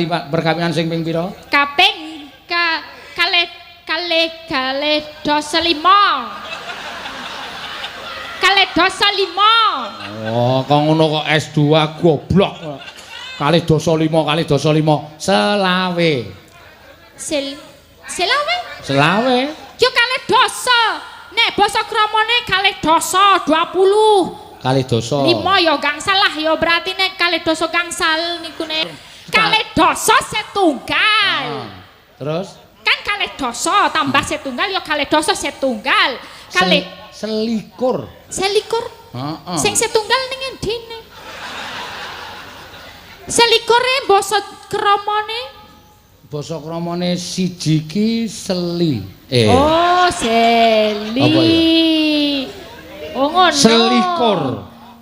Perkawinan sing ping pira? Kaping ka kalih kalih kalih dasa lima. Kalih dasa lima. Oh, kok ngono kok S2 goblok. Kalih dasa lima, kalih dasa lima, selawe. Selawe? Selawe. Yo kalih dasa. Nek basa kramane kalih dasa 20. Kalih dasa. Lima ya gangsal lah ya berarti nek kalih dasa gangsal niku nek kalih dasa setunggal. Terus Kan kalih dasa tambah setunggal ya kalih dasa setunggal. Kalih selikur. Selikur. Heeh. Sing setunggal ning endine? Selikure basa kramane? Basa kramane siji ki seli. Oh, seli. Apa ya? Oh, ngono. Selikur,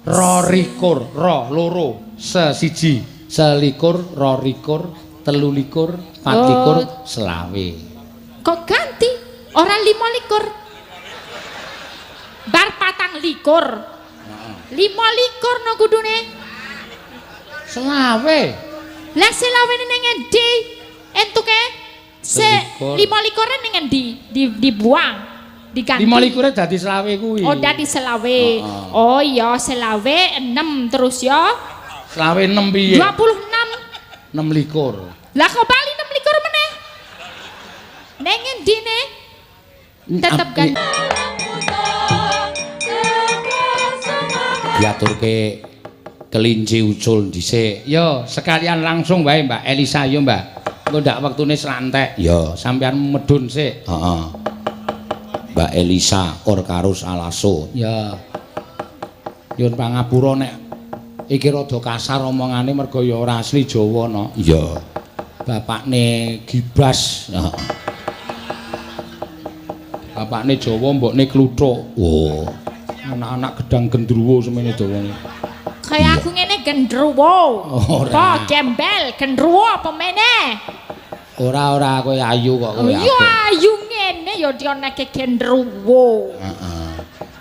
rorikur, ro loro, se siji, selikur, rorikur, telulikur, patlikur, Oh. selawe. Kok ganti? Ora 25. Bar 24. 25 no kudune. Selawe. Lah selawe ning endi? Entuke se Selikur. 25 ning endi? Dibuang, diganti. 25 dadi selawe kuwi. Oh, dadi selawe. Heeh. Oh iya, selawe 6 terus ya. Selawe 6 piye? 26. 6 likur. Lah kok bali 6 likur meneh? Neng endi ne? Tetep kan. Diaturke kelinci ucul dhisik. Yo, sekalian langsung wae Mbak Elisa yo, Mbak. Engko ndak wektune selantek. Yo, sampean medun sik. Heeh. Mbak Elisa Orkarus Alaso. Ya. Nyuwun pangapura nek iki rada kasar omongane mergo ya ora asli Jawa no. Iya. Bapakne Gibas. Heeh. Bapakne Jawa, mbokne Kluthuk. Oh. Anak-anak gedang gendruwo semene dawane. Kaya aku ngene gendruwo. Ora. Apa gembel gendruwo apa meneh? Ora ora kowe ayu kok kowe. Iya apik. ayu ngene ya dioneke gendruwo. Heeh.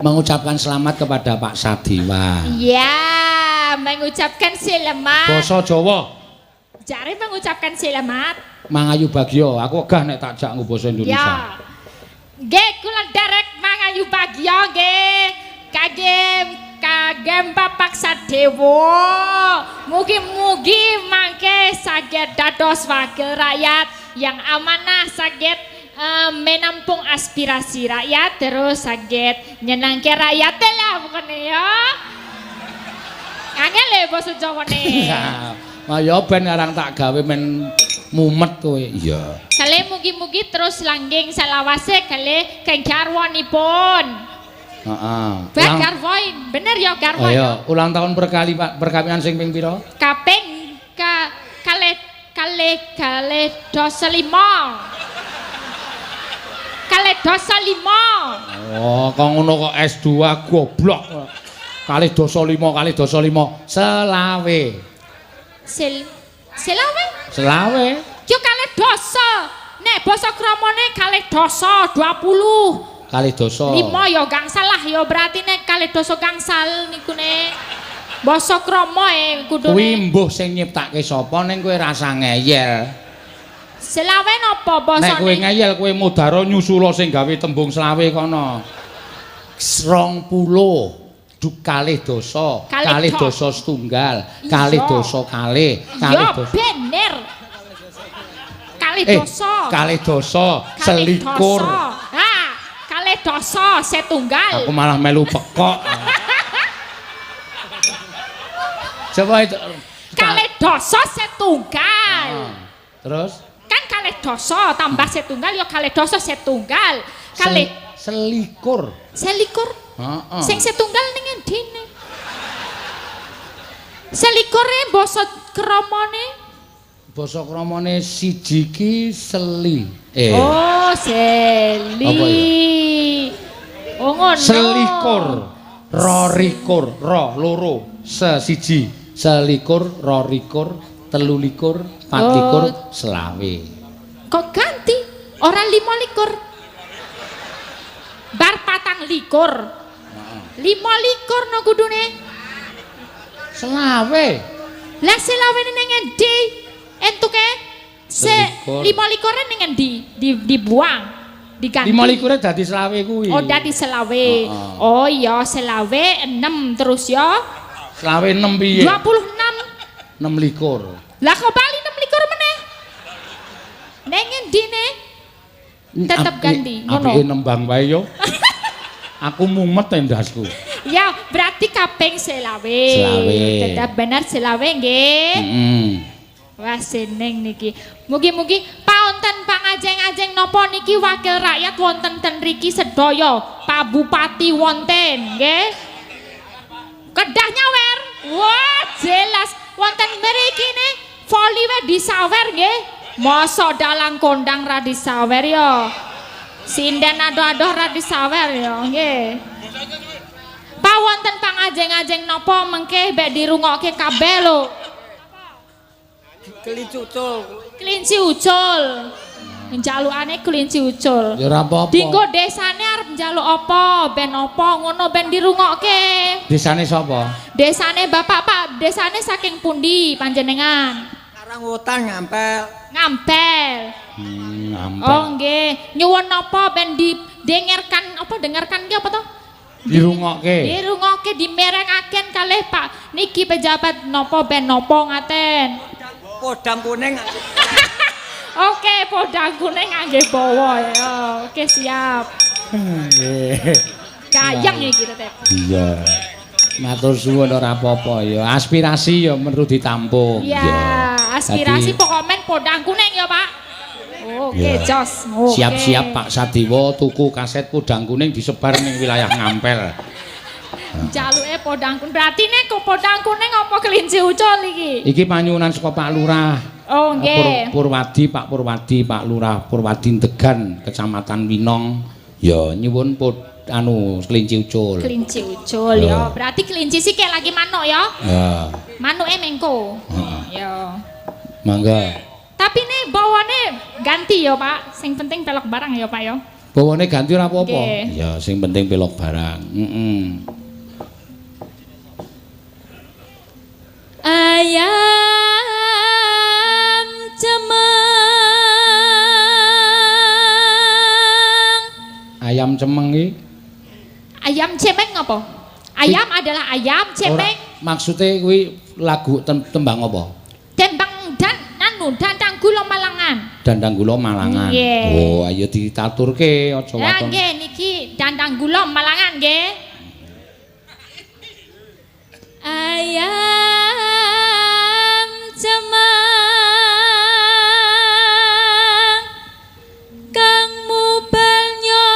Mengucapkan selamat kepada Pak Sadiwa. Iya, mengucapkan selamat. Basa Jawa. Jare mengucapkan selamat. Mangayu Bagyo, aku wegah nek tak jak nggo basa Indonesia. Ya. Nggih, kula derek mangayu bagyo nggih. Kagem kagem Bapak Sadewa. Mugi-mugi mangke saged dados wakil rakyat yang amanah, saged menampung aspirasi rakyat, terus saged nyenangke rakyat lah pokoknya ya. Angel le basa Jawane. Nah, ya ben arang tak gawe men mumet kowe. Iya. Kale mugi-mugi terus langgeng salawase kale kegarwanipun. Heeh. Bah garwa, bener ya garwa. Ayo, ulang tahun perkawinan sing ping pira? Kaping ka kalih kalih kalih dasa lima. Kalih dasa lima. Oh, kok ngono kok S2 goblok. Kalih dasa lima, kalih dasa lima, selawe. Selawe? Selawe. Yo kalih dasa. Nek basa kramane kalih dasa 20. Kalih dasa. Lima ya gangsal lah ya berarti nek kalih dasa gangsal niku nek basa krama kudune. Kuwi mbuh sing nyiptake sapa ning kowe rasa ngeyel. Selawe napa basane? Nek kowe ngeyel kowe mudara nyusula sing gawe tembung selawe kono. 20 kalih dasa, kalih dasa setunggal, kalih dasa kalih, kalih dasa. Bener. Kalih dasa. Kalih dasa selikur. Ha, kalih dasa setunggal. Aku malah melu pekok. Coba itu. Kalih dasa setunggal. Terus kan kalih dasa tambah setunggal ya kalih dasa setunggal. Kalih selikur. Selikur. Heeh. Sing setunggal ning endine? Selikure basa kramane? Basa kramane siji ki seli. Oh, seli. Apa ya? Oh, ngono. Selikur, rorikur, ro loro, se siji, selikur, rorikur, telulikur, patlikur, Oh. selawe. Kok ganti? Ora 25. Bar 24. 25 no kudune. Selawe. Lah selawe ning endi? Entuke se 25 ning endi? Dibuang, diganti. 25 dadi selawe kuwi. Oh, dadi selawe. Heeh. Oh iya, selawe 6 terus ya. Selawe 6 piye? 26. 26. Lah kok bali 26 meneh? Neng endi ne? Tetep ganti, ngono. Apike nembang wae yo. Aku mumet endasku. Ya, berarti kaping selawe. Selawe. Tetep bener selawe nggih. Heeh. Wah, seneng niki. Mugi-mugi paonten pangajeng-ajeng napa niki wakil rakyat wonten ten riki sedaya, Pak Bupati wonten nggih. Kedah nyawer. Wah, jelas wonten mriki ne voli we disawer nggih. Mosok dalang kondang ra disawer ya. Sinden adoh-adoh ra disawer ya nggih. Pak wonten pangajeng-ajeng napa mengke bek dirungokke kabeh lho. Kelinci ucul. Kelinci ucul. Njalukane kelinci ucul. Ya ora apa-apa. Dinggo desane arep njaluk apa, ben apa ngono ben dirungokke. Desane sapa? Desane Bapak, Pak, desane saking pundi panjenengan? Karangwotan Ngampel. Ngampel. Ngampel. Oh nggih, nyuwun napa ben didengarkan apa dengarkan ki apa to? Dirungokke. Dirungokke dimerengaken kalih Pak niki pejabat napa ben napa ngaten. Podang kuning. Oke, podang kuning ngangge bawa ya. Oke, siap. Nggih. Gayeng iki tetep. Iya. Matur suwun ora apa-apa ya. Aspirasi ya perlu ditampung. Iya, aspirasi pokok men podang kuning ya, Pak. Oke, jos. Siap-siap Pak Sadiwo tuku kaset podang kuning disebar ning wilayah Ngampel. Jaluke podang kuning. Berarti nek kok podang kuning apa kelinci ucul iki? Iki panyuwunan saka Pak Lurah. Oh, nggih. Purwadi, Pak Purwadi, Pak Lurah Purwadi Degan, Kecamatan Winong. Ya nyuwun anu kelinci ucul. Kelinci ucul ya. Berarti kelinci sih kayak lagi manuk ya. Ya. Manuke mengko. Heeh. Ya. Mangga. Tapi nih bawane ganti ya, Pak. Sing penting pelok barang ya, Pak ya. Bawane ganti ora apa-apa. Ya, sing penting pelok barang. Heeh. Ayam cemeng. Ayam cemeng iki? Ayam cemeng apa? Ayam adalah ayam cemeng. Maksudnya kuwi lagu tembang apa? Tembang dan anu Dandang Gula Malangan. Dandang Gula Malangan. Yeah. Oh, ayo ditaturke aja waton. Nggih niki Dandang Gula Malangan nggih. Ayam cemeng kang mubelnya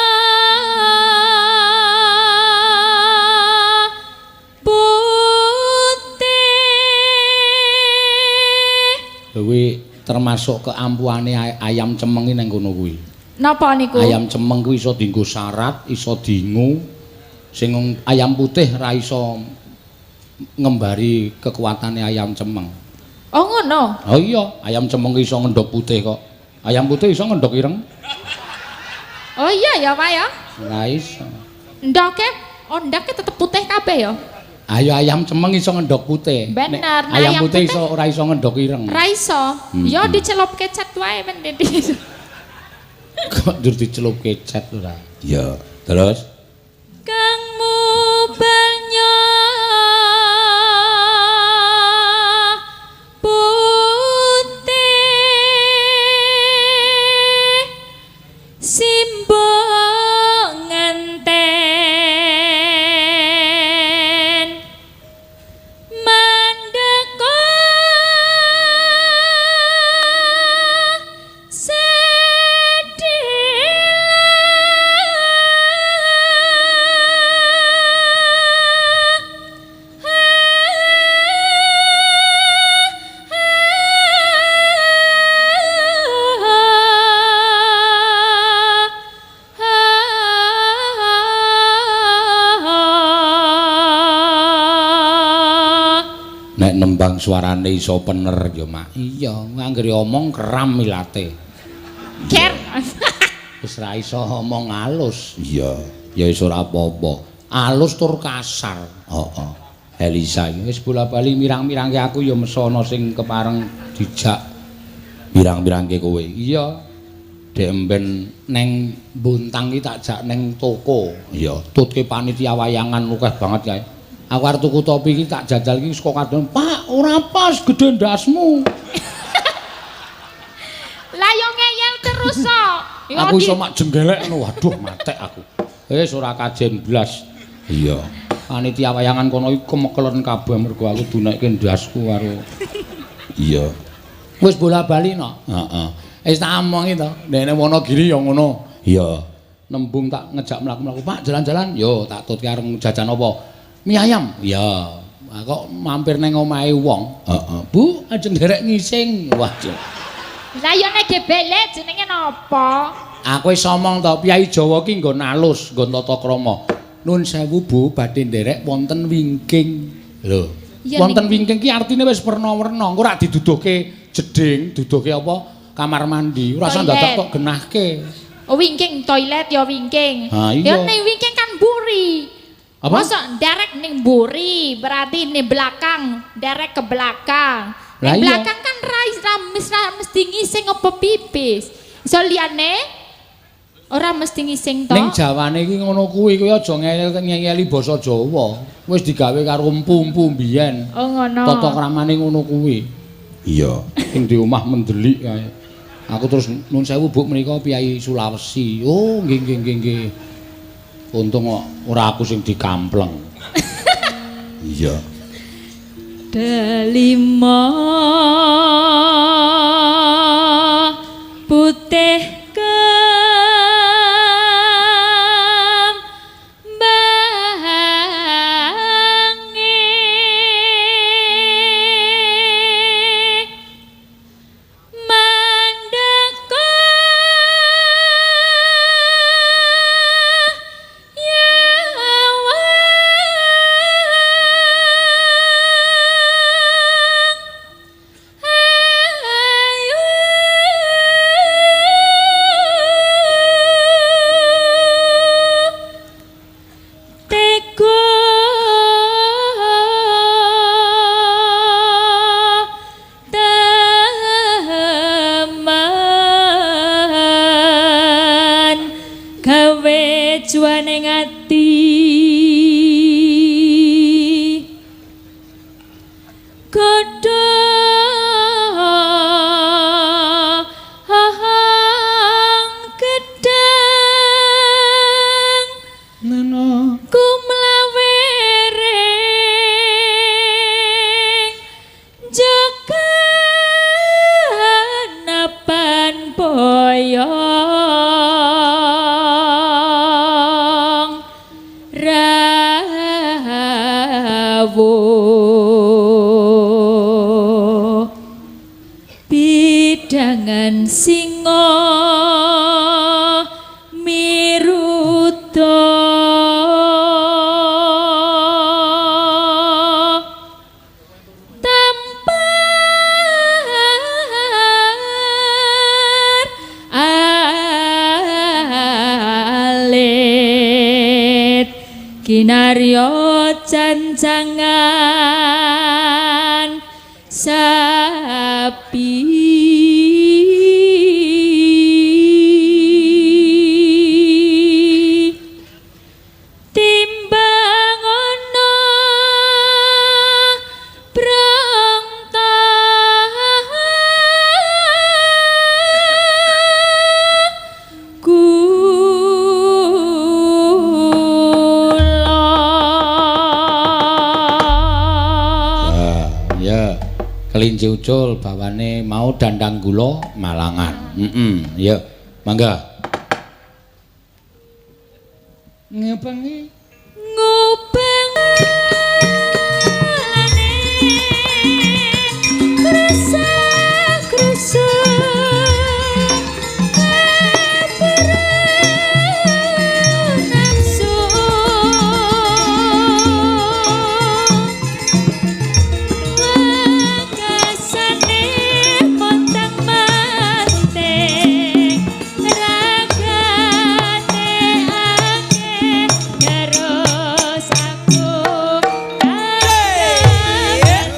putih. Kuwi termasuk keampuhane ayam cemeng iki nang kono kuwi. Napa niku? Ayam cemeng kuwi iso dienggo syarat, iso dingu. Sing ayam putih ra iso ngembari kekuatane ayam cemeng. Oh ngono. Oh iya, ayam cemeng iso ngendhog putih kok. Ayam putih iso ngendhog ireng. Oh iya ya, Pak ya. Ora iso. Ndoke, ondake tetep putih kabeh ya. Ayo ayam cemeng iso ngendhog putih. Bener. Nah, ayam putih iso ora iso ngendhog ireng. Ora iso. Ya dicelup kecat wae men. Kok njur dicelup kecat ora? Iya. Terus kang mubelnya Nembang suarane iso pener ya, Mak. Iya, anggere omong keram ilate. Ker. Wis ra iso omong alus. Iya, ya iso ora apa-apa. Alus tur kasar. Heeh. Elisa iki wis bola-bali mirang-mirangke aku ya mesana sing kepareng dijak Pirang-pirangke kowe. Iya. Dek mben neng Bontang iki tak jak neng toko. Iya. Tutke panitia wayangan akeh banget kae. Aku arep tuku topi iki tak jajal iki saka kadon. Pak, ora pas gedhe ndasmu. Lah yo ngeyel terus kok. Aku iso mak jenggelek ngono. Waduh, matek aku. Wis ora kajen blas. Iya. Panitia wayangan kono iku kemekelen kabeh mergo aku dunekke ndasku karo. Iya. Wis bola-bali no. Heeh. Wis tak omongi to. Nek Wonogiri ya ngono. Iya. Nembung tak ngejak mlaku-mlaku, Pak, jalan-jalan. Yo tak tutke arep jajan apa? Mie ayam. Iya. Kok mampir nang omahe wong. Heeh. Bu, ajeng nderek ngising. Wah, lah yo nek gebele jenenge napa? Aku wis omong to, piyai Jawa ki nggon alus, nggon tata krama. Nun sewu Bu, badhe nderek wonten wingking. Lho. Wonten wingking ki artine wis werna-werna. Engko rak diduduhke jeding, duduhke apa? Kamar mandi. Ora usah dadak tok genahke. Oh, wingking toilet ya wingking. Ha, ya ning wingking kan buri. Apa? Mosok nderek ning buri, berarti ning belakang, nderek ke belakang. Ning belakang kan ra mesti ngising apa pipis. Iso liyane ora mesti ngising to. Ning jawane iki ngono kuwi, kuwi aja ngeyel-ngeyeli basa Jawa. Wis digawe karo empu-empu mbiyen. Oh ngono. Tata kramane ngono kuwi. Iya. Ing di omah mendelik kae. Aku terus nun sewu Bu menika piyai Sulawesi. Oh nggih nggih nggih nggih. Untung kok ora aku sing dikampleng. Iya. Delima putih kinaryo cancangan sapi timbang ana prangta Kelinci ucul bawane mau dandang gula Malangan. Ya, mangga. Ngepengi ngubeng lane krusa-krusa nafsu wekasane montang manting ragane akeh terus aku kangen.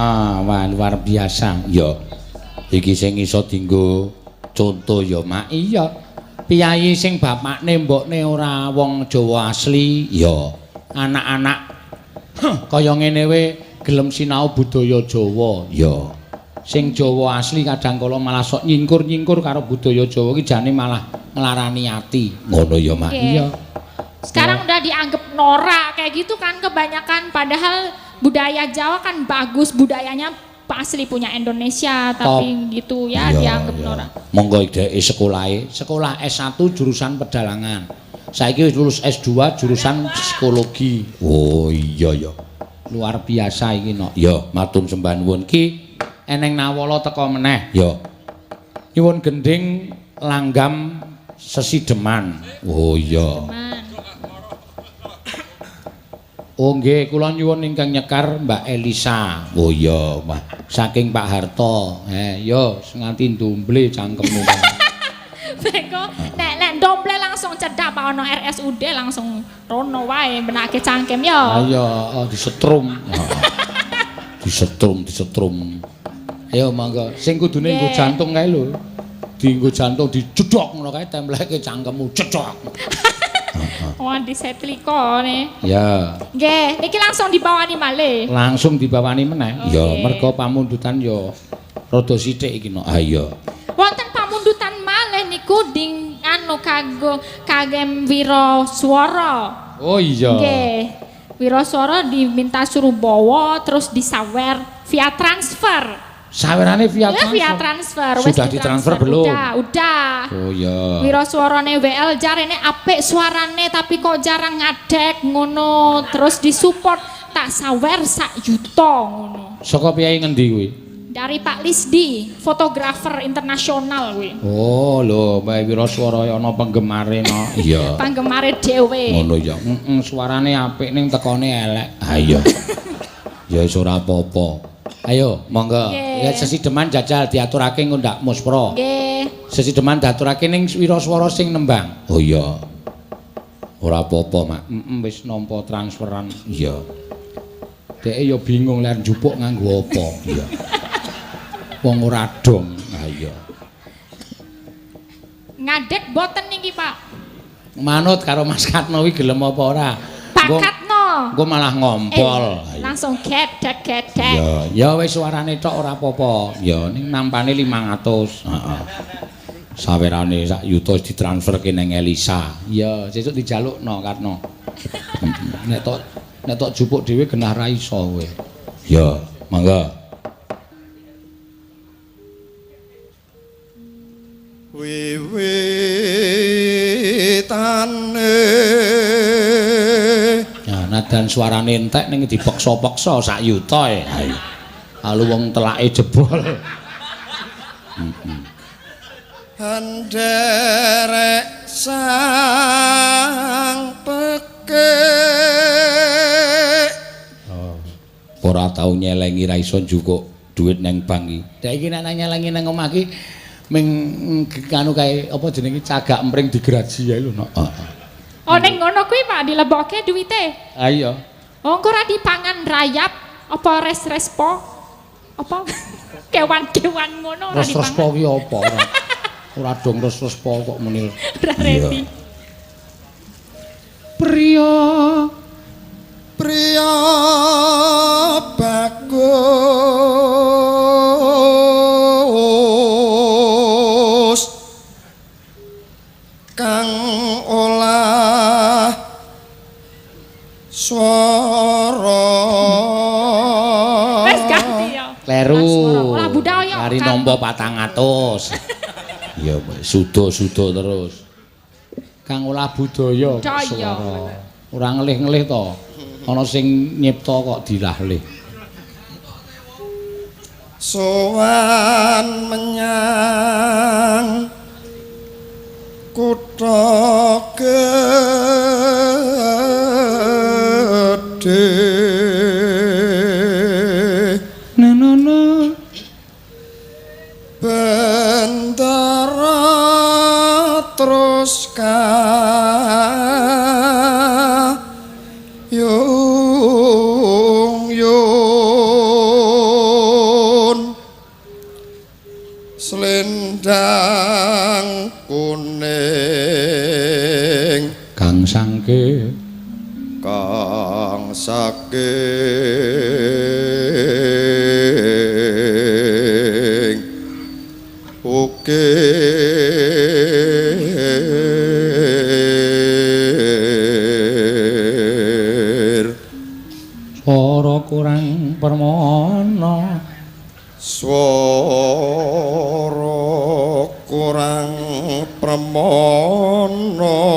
Heeh, wah luar biasa. Ya. Iki sing iso dienggo conto ya, Mak. Iya. Piyayi sing bapakne mbokne ora wong Jawa asli, Ya. anak-anak kaya ngene we gelem sinau budaya Jawa. Ya. Sing Jawa asli kadang kala malah sok nyingkur-nyingkur karo budaya Jawa iki jane malah nglarani ati. Ngono ya, Mak. Nggih. Iya. Sekarang udah dianggap norak kayak gitu kan kebanyakan, padahal budaya Jawa kan bagus, budayanya asli punya Indonesia, tapi gitu ya Iya, dianggap iya. norak. Monggo dheke sekolahe. Sekolah S1 jurusan pedalangan. Saiki wis lulus S2 jurusan psikologi. Oh iya ya. Luar biasa iki nok. Ya, matur sembah nuwun Ki eneng nawala teko meneh. Ya. Nyuwun gending langgam sesideman. Oh iya. Man. Oh nggih, kula nyuwun ingkang nyekar Mbak Elisa. Oh iya, Mak. Saking Pak Harto. Yo nganti ndomble cangkemmu. Beko nek nek ndomble langsung cedhak Pak ono RSUD langsung rono wae benake cangkem yo. Ayo, oh, disetrum. Disetrum, disetrum. Ayo monggo. Sing kudune nggo Nggih. jantung kae lho. Dienggo jantung dijedhok ngono kae templeke cangkemmu cedhok. Wah disetrika ne. Ya, Nggih, niki langsung dibawani malih. langsung dibawani meneh. Ya, Oke. mergo pamundutan ya rada sithik iki nok. Ah iya. Wonten pamundutan malih niku ding anu kanggo kagem Wiraswara. Oh iya. Nggih. Wiraswara diminta suruh bawa terus disawer via transfer. Sawerane via Ya, transfer. via transfer. Wis Sudah ditransfer belum? Udah, udah. Oh iya. Wiraswarane WL jarene apik suarane tapi kok jarang ngadek ngono. Terus disupport tak sawer sak juta ngono. Saka piye ngendi kuwi? Dari Pak Lisdi, fotografer internasional kuwi. Oh lho, Mbak Wiraswara ana penggemare no. Iya. Panggemare dhewe. Ngono ya. Heeh, suarane apik ning tekone elek. Ah iya. Ya wis ora apa-apa. Ayo, monggo. Nggih. Ya sesideman jajal diaturake ngundak muspra. Nggih. Sesideman diaturake ning Wiraswara sing nembang. Oh iya. Ora apa-apa, Mak. Heeh, wis nampa transferan. Iya. Dheke ya bingung lek njupuk nganggo apa. Iya. Wong ora dong. Ah iya. Ngadek boten niki, Pak. Manut karo Mas Katno kuwi gelem apa ora? Pak Engko- Katno. Engko malah ngompol. Langsung gedek-gedek. Ya, Ya wis suarane tok ora apa-apa. Ya ning nampane 500. heeh. Sawerane sak yuta ditransferke nang Elisa. Ya sesuk dijalukno Katno. Nek tok jupuk dhewe genah ra iso kowe. Ya, monggo. Wiwitane Ya nadan suarane entek ning dipeksa-peksa sak yuta e. Ayo. Lalu wong telake jebol. Handerek sang pekik. Ora tau nyelengi ra iso njukuk duit nang bank iki. Dek iki nek nyelengi nang omah iki ming kanu kae apa jenenge cagak empring digraji ae lho nok. Heeh. Oh ning ngono kuwi Pak dilebokke duwite. Ah iya. Oh engko ora dipangan rayap apa res-respo? Apa kewan-kewan ngono ora Res-respo dipangan. ki apa ora? Ora dong res-respo kok muni. Ora reti. Priya Priya bagus kang olah swara. Wes ganti ya. Kleru. Olah budaya. Lari kan. nampa 400. Ya, sudo-sudo terus. Kang olah budaya kok Budaya. swara. Ora ngelih-ngelih to. Ana sing nyipta kok dilahlih. Sowan menyang kutha gedhe. Nenono Bendara terus kayung yung. mangke kang saking ukir swara kurang permana swara kurang permana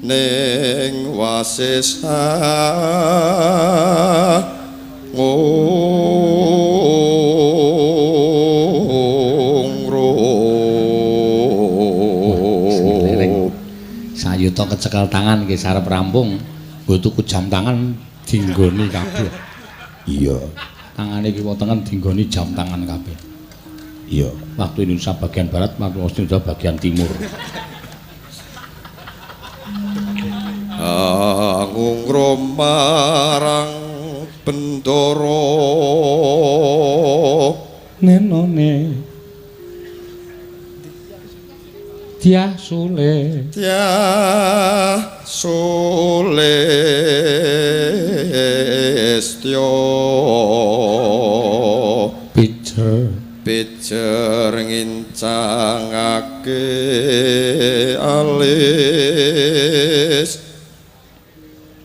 ning wasesa ngungrup. Sayuta kecekel tangan nggih sarep rampung nggo tuku jam tangan dinggoni kabeh. Iya. Tangane kiwa tengen dinggoni jam tangan kabeh. Iya. Waktu Indonesia bagian barat, waktu Indonesia bagian timur. Ngungrum marang Bendoro nenone Dyah Sule Dyah Sulistya pijer pijer ngincangake alis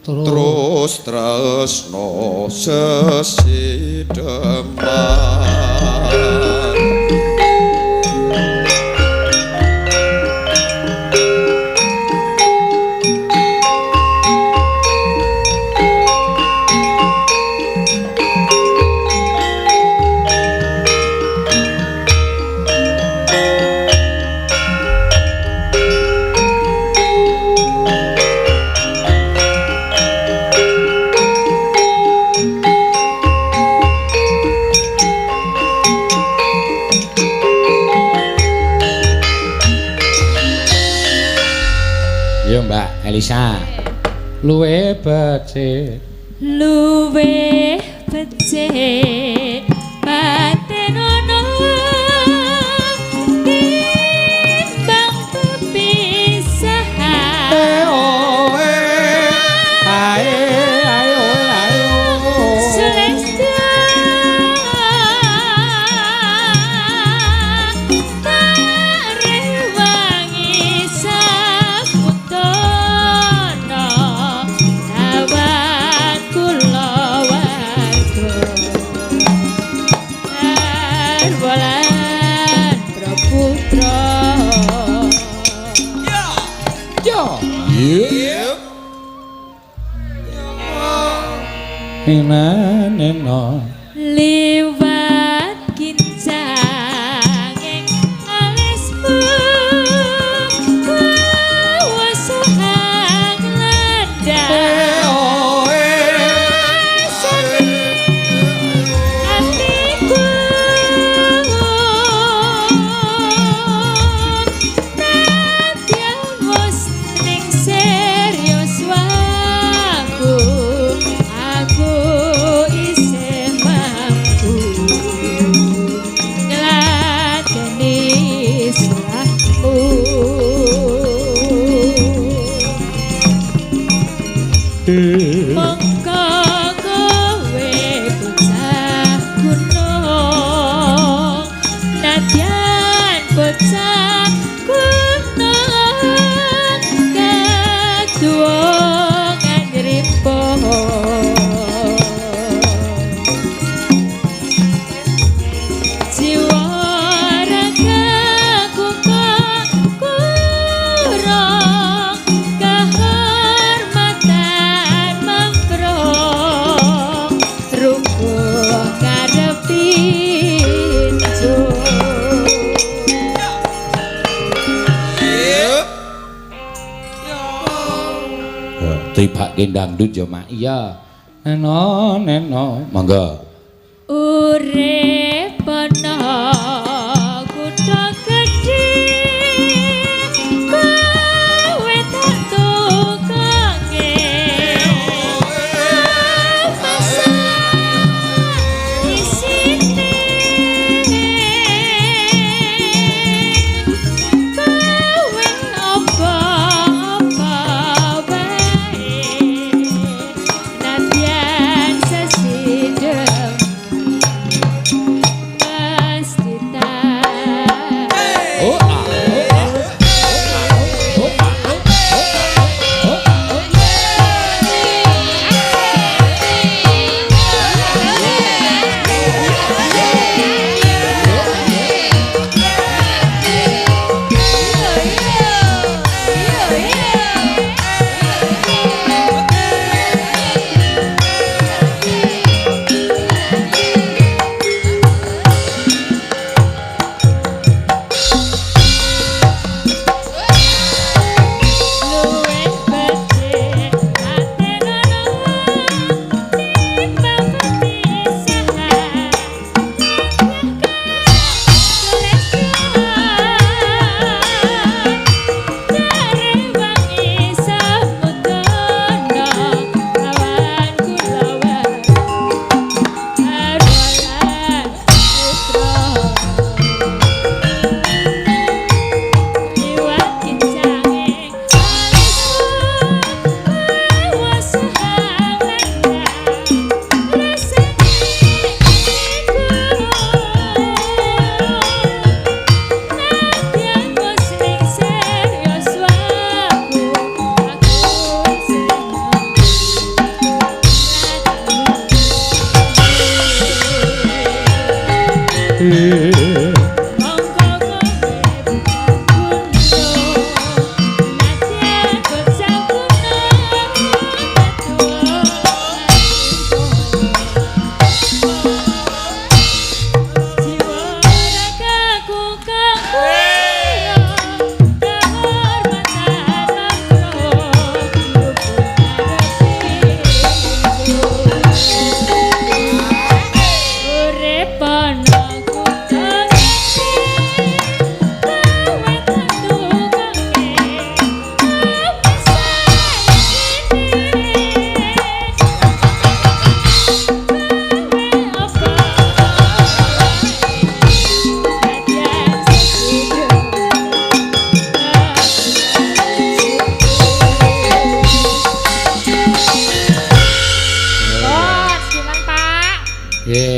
terus tresno sesideman. Iya Mbak Elisa. Luwe becik. Luwe becik batin ono timbang pepisahan. Ae ayo ayo. Sulistya tak rewangi saputono awan kula warga garwa lan putra. Yo. Iya. Nena nena. Liwat kincanging alismu kuwasa hang landang rasane atiku nadyan wis ning serius waku aku isih mampu ngladeni salahmu. Mongko kowe bocah gunung nadyan bocah gunung kaduwungan rimba. Jiwa ragaku kok kurang kehormatan memprong rukuh karepin. Tibake dangdut ya Mak. Iya. Nena nena. Monggo. Urip ana kutha gedhe kowe tak tukange masa isine kowe apa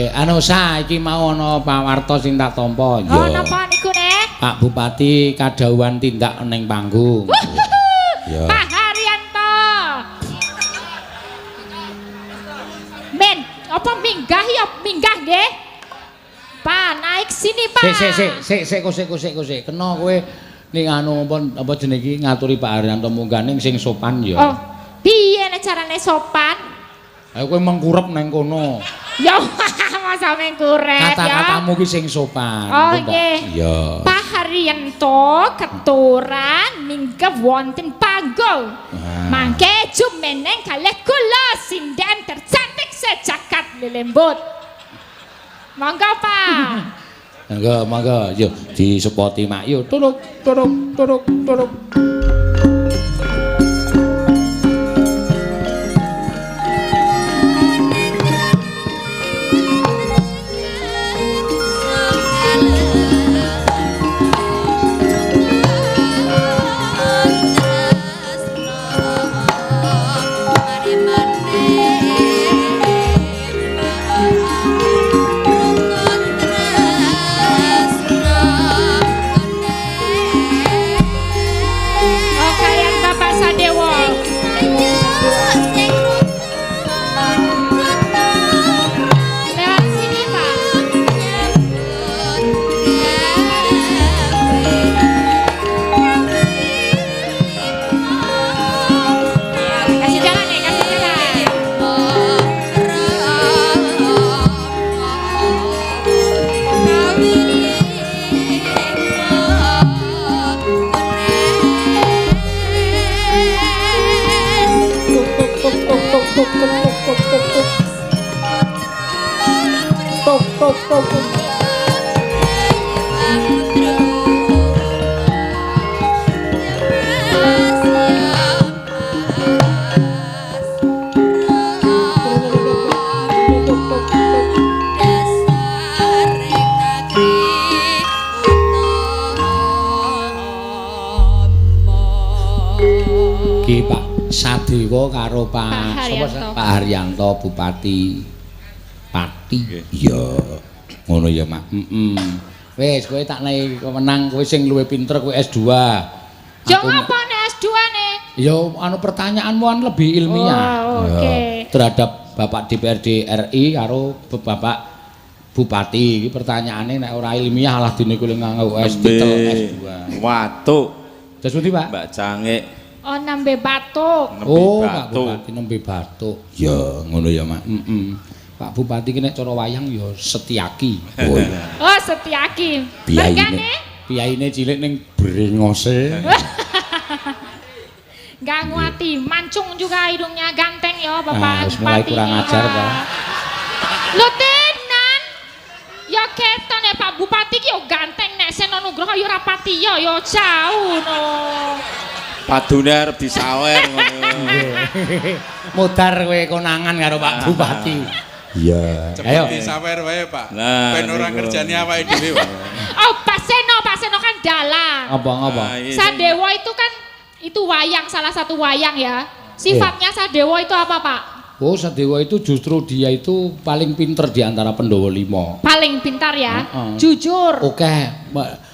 Anu sa iki mau ana pawarta sing tak tampa. Oh, napa niku neh? Pak Bupati kadhawuhan tindak ning panggung. Ya. Pak Haryanto. Men, apa minggah ya minggah nggih? Pak, naik sini, Pak. Sik sik sik sik sik sik sik. Kena kowe ning anu apa jenenge iki ngaturi Pak Haryanto munggah ning sing sopan ya. Oh, piye nek carane sopan? Ayo kowe mengkurep nang kono. Ya masa mengkurep ya. Kata-katamu ki sing sopan. Oh nggih. Iya. Pak Haryanto keturan minggah wonten panggung. Mangke jumeneng kalih kula sinden tercantik sejagat lelembut. Monggo Pak. Monggo, monggo. Yo disepoti mak yo. Turuk turuk turuk turuk. Sadewa karo Pak Pak Haryanto Bupati Pati. Iya. Ngono ya, Mak. Heeh. Wis kowe tak nehi kewenang kowe sing luwih pinter kowe S2. Ya ngapa nek S2 ne? Ya anu pertanyaanmu an lebih ilmiah. Oh, oke. Okay. Terhadap Bapak DPRD RI karo Bapak Bupati iki pertanyaane nek ora ilmiah alah dene kuwi nganggo S titel S2. Watuk. Terus pundi, Pak? Mbak Cangik. Oh, nembe batuk. Oh, Pak Bupati nembe batuk. Ya, ngono ya, Mak. Heeh. Pak Bupati ki nek cara wayang ya Setyaki. Oh, iya. Oh, Setyaki. Mergane? Piyaine cilik ning brengose. Enggak nguati, mancung juga hidungnya ganteng ya Bapak Bupati. Mulai kurang ajar ta. Lho tenan. Ya keton nek Pak Bupati ki yo ganteng nek Seno Nugroho ya ora pati ya ya jauh no. Padune arep disawer ngono. Mudar kowe konangan karo Pak Bupati. Iya. Ayo disawer wae, Pak. Nah, ben ora ngerjani awake dhewe, Pak. Oh, Pak Seno kan dalang. Apa-apa? Sadewa itu kan itu wayang, salah satu wayang ya. Sifatnya Sadewa itu apa, Pak? Oh, Sadewa itu justru dia itu paling pinter di antara Pandhawa 5. Paling pintar ya. Jujur. Oke,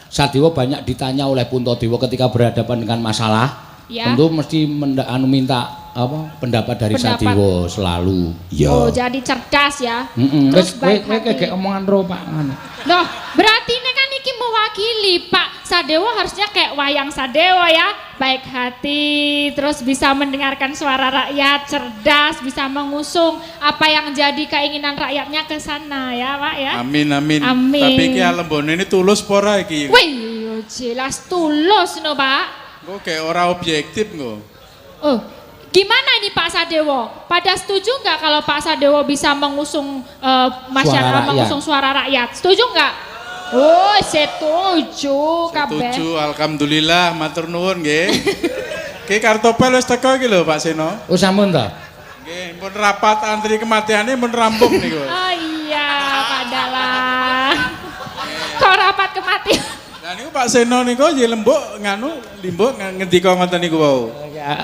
Sadewa banyak ditanya oleh Puntadewa ketika berhadapan dengan masalah. Ya. Tentu mesti minta apa pendapat dari Sadewa selalu. Ya. Oh, jadi cerdas ya. Heeh. Terus kowe kayak omongan ro Pak ngono. Loh, berarti ini kan iki mewakili Pak Sadewa harusnya kayak wayang Sadewa ya. Baik hati, terus bisa mendengarkan suara rakyat, cerdas, bisa mengusung apa yang jadi keinginan rakyatnya ke sana ya, Pak ya. Amin amin. Amin. Tapi iki alembone ini tulus pora iki. Wih, jelas tulus no, Pak. Kok kayak ora objektif kok. Oh, gimana ini Pak Sadewo? Pada setuju nggak kalau Pak Sadewo bisa mengusung masyarakat, mengusung suara rakyat? Setuju nggak? Oh, setuju kabeh. Setuju, alhamdulillah, matur nuwun nggih. Ki Kartopel wis teko iki lho Pak Seno. Oh, sampun ta? Nggih, pun rapat antri kematiane pun rampung niku. Oh iya, Pak Dalang. Kok rapat kematian? Lah niku Pak Seno niku nggih lembuk nganu limbuk ngendika ngoten niku wau.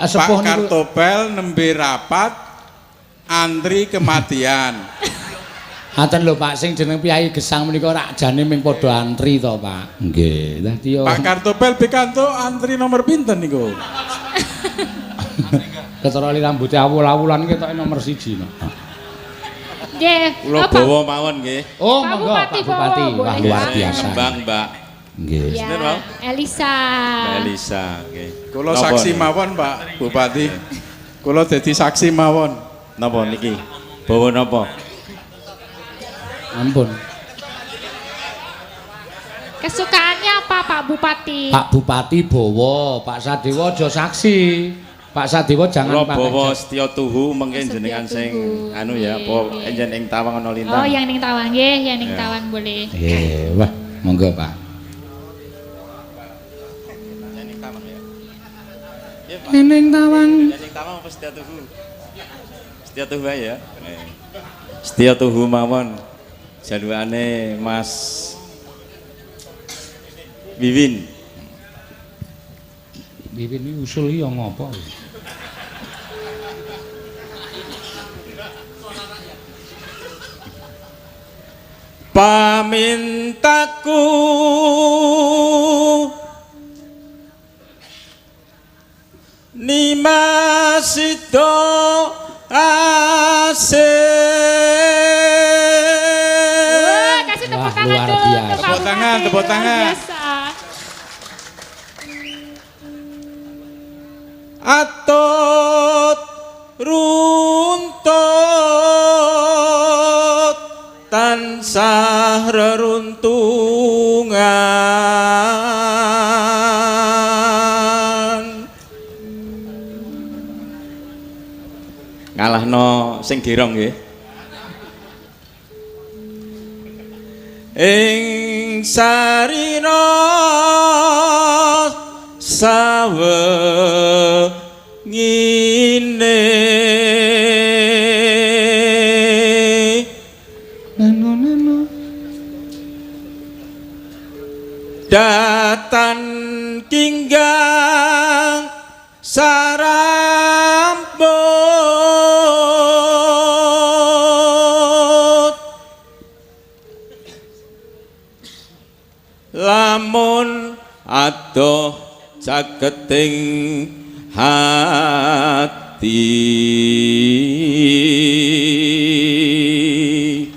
Pak Kartopel nembe rapat antri kematian. Aten lho Pak, sing jeneng Piyayi Gesang menika rak jane ming padha antri to, Pak. Nggih. Dadi yo Pak Kartopel pikantuk antri nomor pinten niku? Ketara li rambute awul-awulan ketoke nomor 1 no. Nggih. Kula Oh, Pak- bawa mawon nggih. Oh, Pak monggo Bupati Pak Bupati. bawa, Wah, boleh. luar biasa. Nembang, Mbak. Nggih. Ya, Sinten, Pak? Elisa. Mbak Elisa nggih. Kula Napa saksi niki? mawon Pak Bupati. Kula dadi saksi mawon. Napa niki? Bawa napa? Ampun. Kesukaannya apa Pak Bupati? Pak Bupati bawa, Pak Sadewa aja saksi. Pak Sadewa jangan Kula pakai bawa Setya Tuhu mengke Setya jenengan sing Tuhu. anu ya, apa Nggih. enjen ing tawang ana lintang. Oh, yang ning tawang nggih, yang ning Ya. tawang boleh. Nggih, wah, monggo Pak. Ning tawang ya. Ning tawang. Ning tawang apa Setya Tuhu? Setya Tuhu ae ya. Nggih. Setya Tuhu mawon. Jalukane Mas Wiwin. Wiwin iki usul iki ya ngopo? Pamintaku Nimas sida asih. Wah, kasih tepuk Wah, tangan luar dulu biasa. untuk Pak Tepuk tangan, Bupati. tepuk Luar tangan. biasa. Atut runtut tansah reruntungan ngalahno sing gerong nggih ing sarina sawengine Neno neno. Datan kinggang sarambut lamun adoh caketing hati.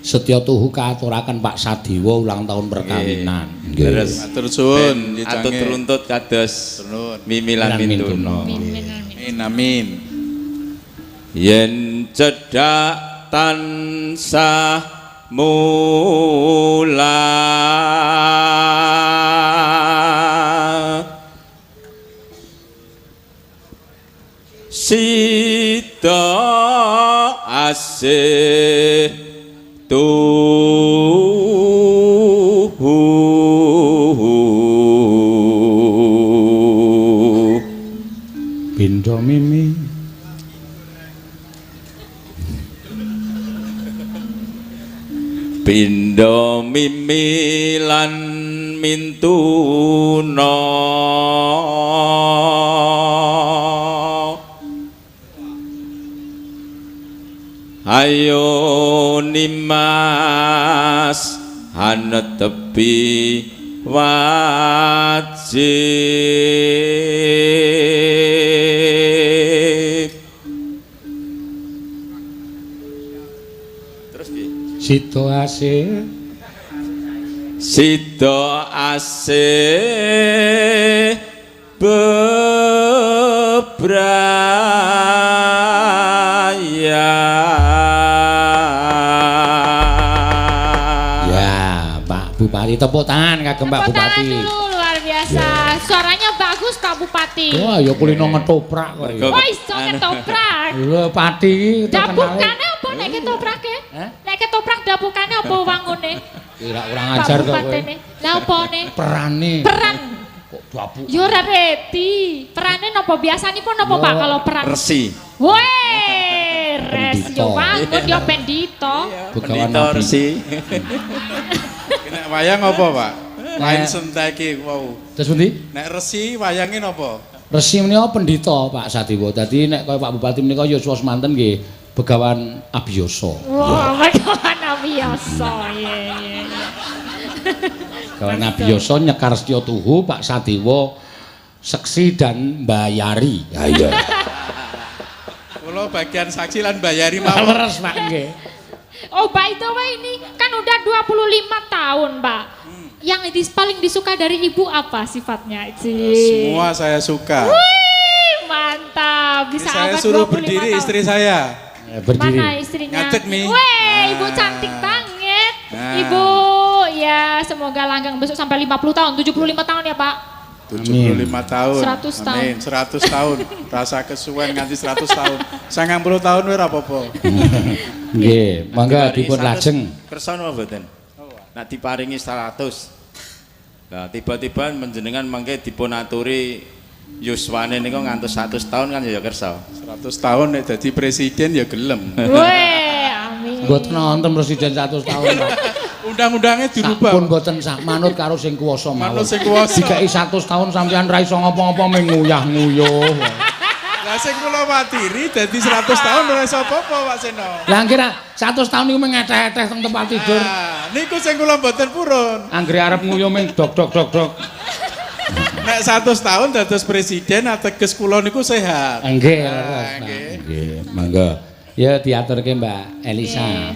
Setya Tuhu kaaturaken Pak Sadewa ulang tahun perkawinan. Nggih. Terus Matur suwun, ben atut runtut kados Nuwun. Mimi lan Lan Mintuna. Mintuna. Amin, amin, amin. Amin amin. Yen cedhak tansah mula sida asih tuhu. Bindo Mimi. Pindo mimi lan mintuna ayo nimas hanetepi wajib. Terus piye? Sida asih Sida asih bebraya. Ya, Pak Bupati tepuk tangan kagem Pak Tepuk tangan Bupati. dulu, luar biasa. Suaranya bagus Pak Bupati. Wah, ya kulino ngetoprak kok. ya. Wah, iso ketoprak. Lho, Pati iki terkenale. Dapukane apa nek ketoprake? Hah? Nek ketoprak dapukane apa wangune? Kira kurang Pak ajar to kowe. Bupatene. Lah opone? Perane. Peran. Kok dapuk. Yo ora reti. Perane napa biasanipun napa Pak Yo, kalau peran? Resi. Weh, res yo Pendito. wangun yo pendito. Begawan Pendito Nabi. resi. Nek wayang apa, Pak? Lain Nek- senteki wau. Terus pundi? Nek resi wayange napa? Resi menika pendhita Pak Sadewa. Dadi nek kaya Pak Bupati menika yuswa semanten nggih Begawan Abiyasa. Wah, Begawan Nabiyasa. Iya iya iya. Gawe Nabiyasa nyekar Setya Tuhu Pak Sadewa seksi dan bayari. Ha iya. Kula bagian saksi lan bayari mawon. Leres Pak nggih. Oh, by the way ini kan udah 25 tahun, Pak. Yang paling disuka dari ibu apa sifatnya? Semua saya suka. Wih, mantap. Bisa ini saya abad suruh 25 berdiri tahun. Istri saya. Berdiri. Mana istrinya? Ngadeg nih. Wih, ibu cantik banget. Nah. Ibu, ya semoga langgeng besok sampai 50 tahun, 75 tahun ya, Pak. 75 tahun. 100 tahun. Amin, 100 tahun. Rasa kesuwen nganti 100 tahun. 90 tahun ora apa-apa. Nggih, mangga dipun lajeng. Kersa napa mboten? Nek diparingi 100. Lah tiba-tiba menjenengan mangke dipun aturi yuswane niku ngantos 100 tahun kan ya kersa. 100 tahun nek dadi presiden ya gelem. Weh, amin. Mboten nonton presiden 100 tahun, Pak. Undang-undangnya dirubah. Pun mboten sak manut karo sing kuwasa mawon. Manut sing kuwasa. Dikai 100 tahun sampean ra iso ngopo-ngopo mung nguyah-nguyuh. Lah sing kula watiri dadi 100 tahun ora iso apa-apa Pak Seno. Lah kira 100 tahun niku mung ngeteh-eteh teng tempat tidur. Nah, niku sing kula mboten purun. Anggere arep nguyuh mung dok dok dok dok. Nek 100 tahun dados presiden ateges kula niku sehat. Nggih, nggih. Nggih, mangga. Ya diaturke Mbak Elisa.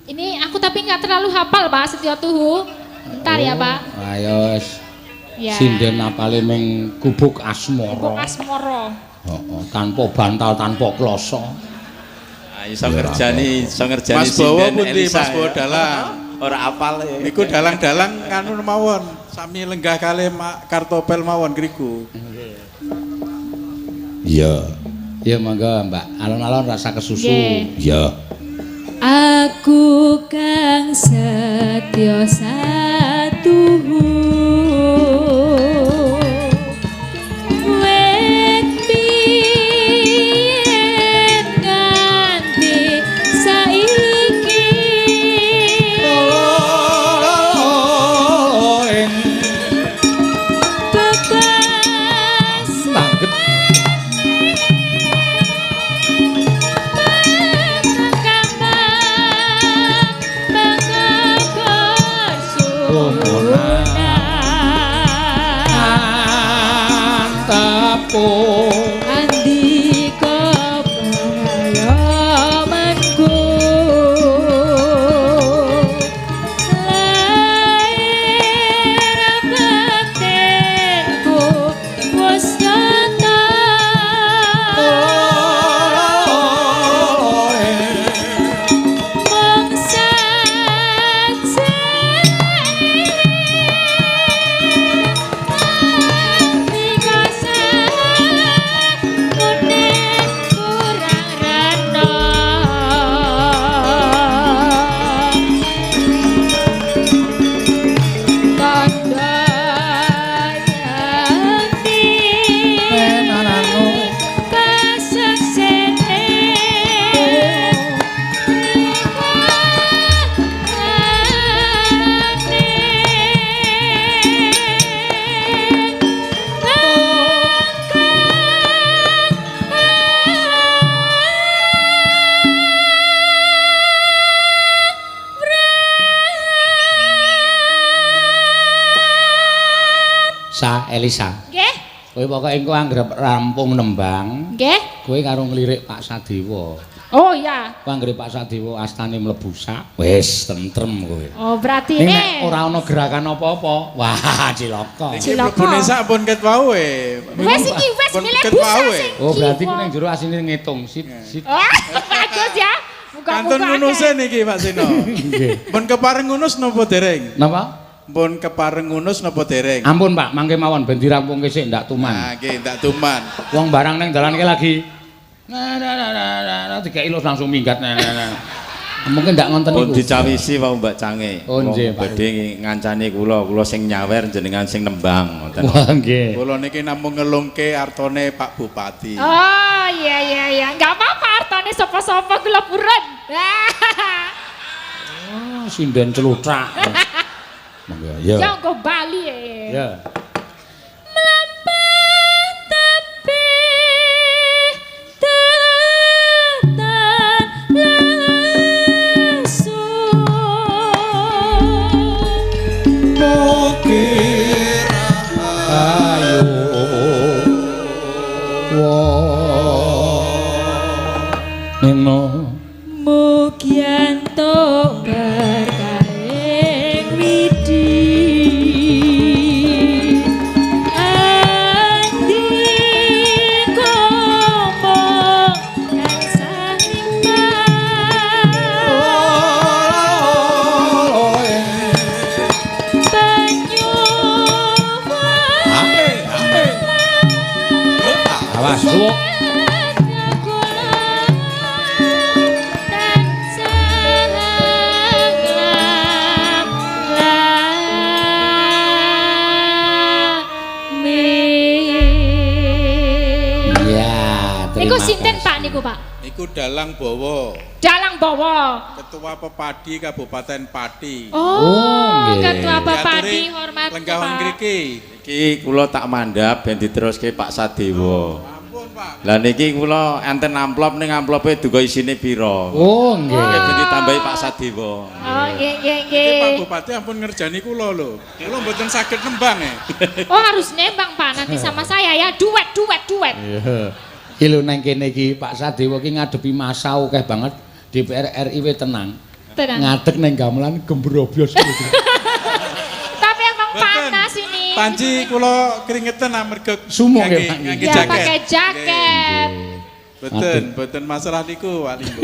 Ini aku tapi nggak terlalu hafal Pak Setya Tuhu. Bentar ya Pak. Ayo wis. Ya. Sinden apale ming gubuk asmara. Gubuk asmara. Heeh, tanpa bantal, tanpa kloso. Ah iso ngerjani, iso ngerjani Mas Bowo sinden pundi Elisa. Mas Bowo dalang. Ora apal ya. Niku dalang-dalang nganu mawon, sami lenggah kalih Kartopel mawon ngriku. Iya. Ya monggo Mbak, alon-alon rasa kesusu. Iya. Aku kang setya satuhu wit biyen nganti saiki bekas Banget. Andika pangayomanku lair batinku wis nyata mung Sa Elisa. Nggih. Kowe pokoke engko anggere rampung nembang, Nggih. kowe karo nglirik Pak Sadewa. Oh iya. Kowe anggere Pak Sadewa astane mlebu sak, wis tentrem kowe. Oh berarti Ning ini nek ora ana gerakan apa-apa, wah cilaka. Niki Cilaka. mlebune sak pun ket wau e. Wes iki wes Pun milih ket busa wau e. sing Oh berarti kiwa. ku ning jero asine ngitung sit sit. Oh, bagus ya. Kantun Muga-muga ngunuse akeh. niki Pak Seno. Nggih. Pun kepareng ngunus napa dereng? Napa? Pun kepareng ngunus napa dereng? Ampun Pak, mangke mawon ben dirampungke sik ndak tuman. Nah, nggih ndak tuman. Wong barang ning dalan ki lagi. Nah, nah, nah, nah, nah, nah, dikeki los langsung minggat. Nah, nah, nah. Mungkin ndak ngonten Pun niku. dicawisi wau Mbak Cange. Oh, nggih, Pak. Badhe ngancani kula, kula sing nyawer jenengan sing nembang ngoten. Wah, nggih. Kula niki namung ngelungke artone Pak Bupati. Oh iya iya iya, enggak apa-apa artone sapa-sapa kula purun. Oh, sinden celutrak. Monggo. Ya. Ya engko bali ya. Ya. Mlampah tepi tetan laut. Eno Mugi entuk berkahing widi. Andika tansah limpah penyuwun. Awas suwuk. Ya, terima Niku sinten kasih. Pak niku Pak? Niku Dalang Bowo, Dalang Bowo. Ketua Pepadi Kabupaten Pati. Oh, nggih. Ketua Pepadi Diaturi hormat Lenggah Pak. ngriki. Iki kula tak mandhap ben diteruske Pak Sadewa. Ampun, Pak. Lah niki kula enten amplop ning amplope duga isine pira. Oh, nggih. Nggih ben ditambahi Pak Sadewa. Oh, nggih nggih Iki Pak nggih. Bupati ampun ngerjani kula lho. Kula mboten saged nembang e. Oh, harus nembang Pak nanti sama saya ya. Duet duet duet. Iya. Iki lho nang kene iki Pak Sadewa iki ngadepi masa akeh banget DPR RI we tenang. Tenang. Ngadeg nang gamelan gembrobyos. Tapi emang Mboten. panas ini. Panci kula keringetan amarga Sumuk nggih, Pak. ngangge Ya, jaket. pakai jaket. Nggih. Mboten, mboten masalah niku Pak Limbo.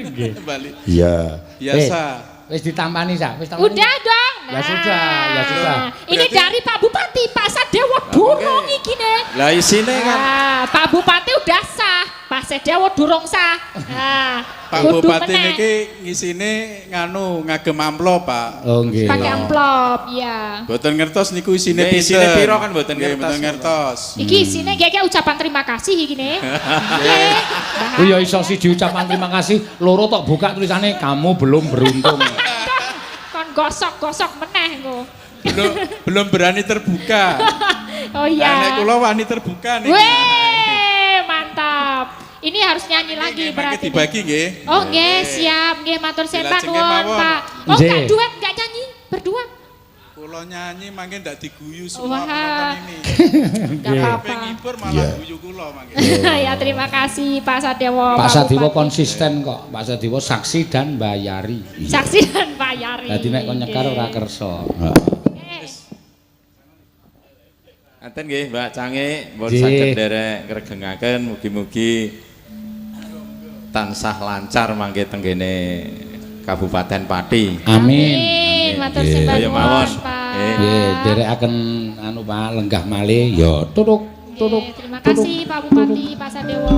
Nggih. Bali. Iya. Biasa. Wis ditampani sa, wis tampani. Udah dong. Ya sudah, ya sudah. Ini Berarti- dari Pak Bupati, Pak Sadewa durung iki nih. Lah isine kan Ah, Pak Bupati udah sah, Pak Sadewa durung sah. Nah, Pak kudu Bupati meneh. niki ngisine nganu ngagem amplop, Pak. Oh nggih. Pakai amplop, ya. Mboten ngertos niku isine Nggih, pinten. isine piro kan mboten Nggih, ngertos. mboten ngertos. Iki isine nggih ucapan terima kasih iki nih. Nggih. Ku ya iso siji ucapan terima kasih, loro tok buka tulisane kamu belum beruntung. Kon gosok-gosok meneh engko. Belum belum berani terbuka. Oh Lah nek iya. kula wani terbuka niki. Weh, mantap. Ini harus nyanyi lagi Nggih, mangke berarti. dibagi nggih. Oh nggih, siap. Nggih matur sembah Dilajengke nuwun, mawon. Pak. Oh, enggak Nggih. duet, enggak nyanyi, berdua. Kula nyanyi mangke ndak diguyu semua Wah. penonton ini. Enggak apa-apa. Pengen ngibur malah guyu kula mangke. Ya terima kasih Pak Sadewo. Pak Sadewa Bupati. konsisten kok. Pak Sadewa saksi dan bayari. Saksi dan bayari. Dadi nek kon nyekar Nggih. ora kersa. Eh, Enten nggih Mbak Cange, mbon Nggih. saged nderek ngregengaken mugi-mugi tansah lancar mangke tenggene Kabupaten Pati. Amin. Amin. Matur sembah Ayo nuwun, mawon. Pak. Nggih, nderekaken anu Pak lenggah malih ya tutuk tutuk. Nggih, terima kasih Pak Bupati, Pak Sadewo.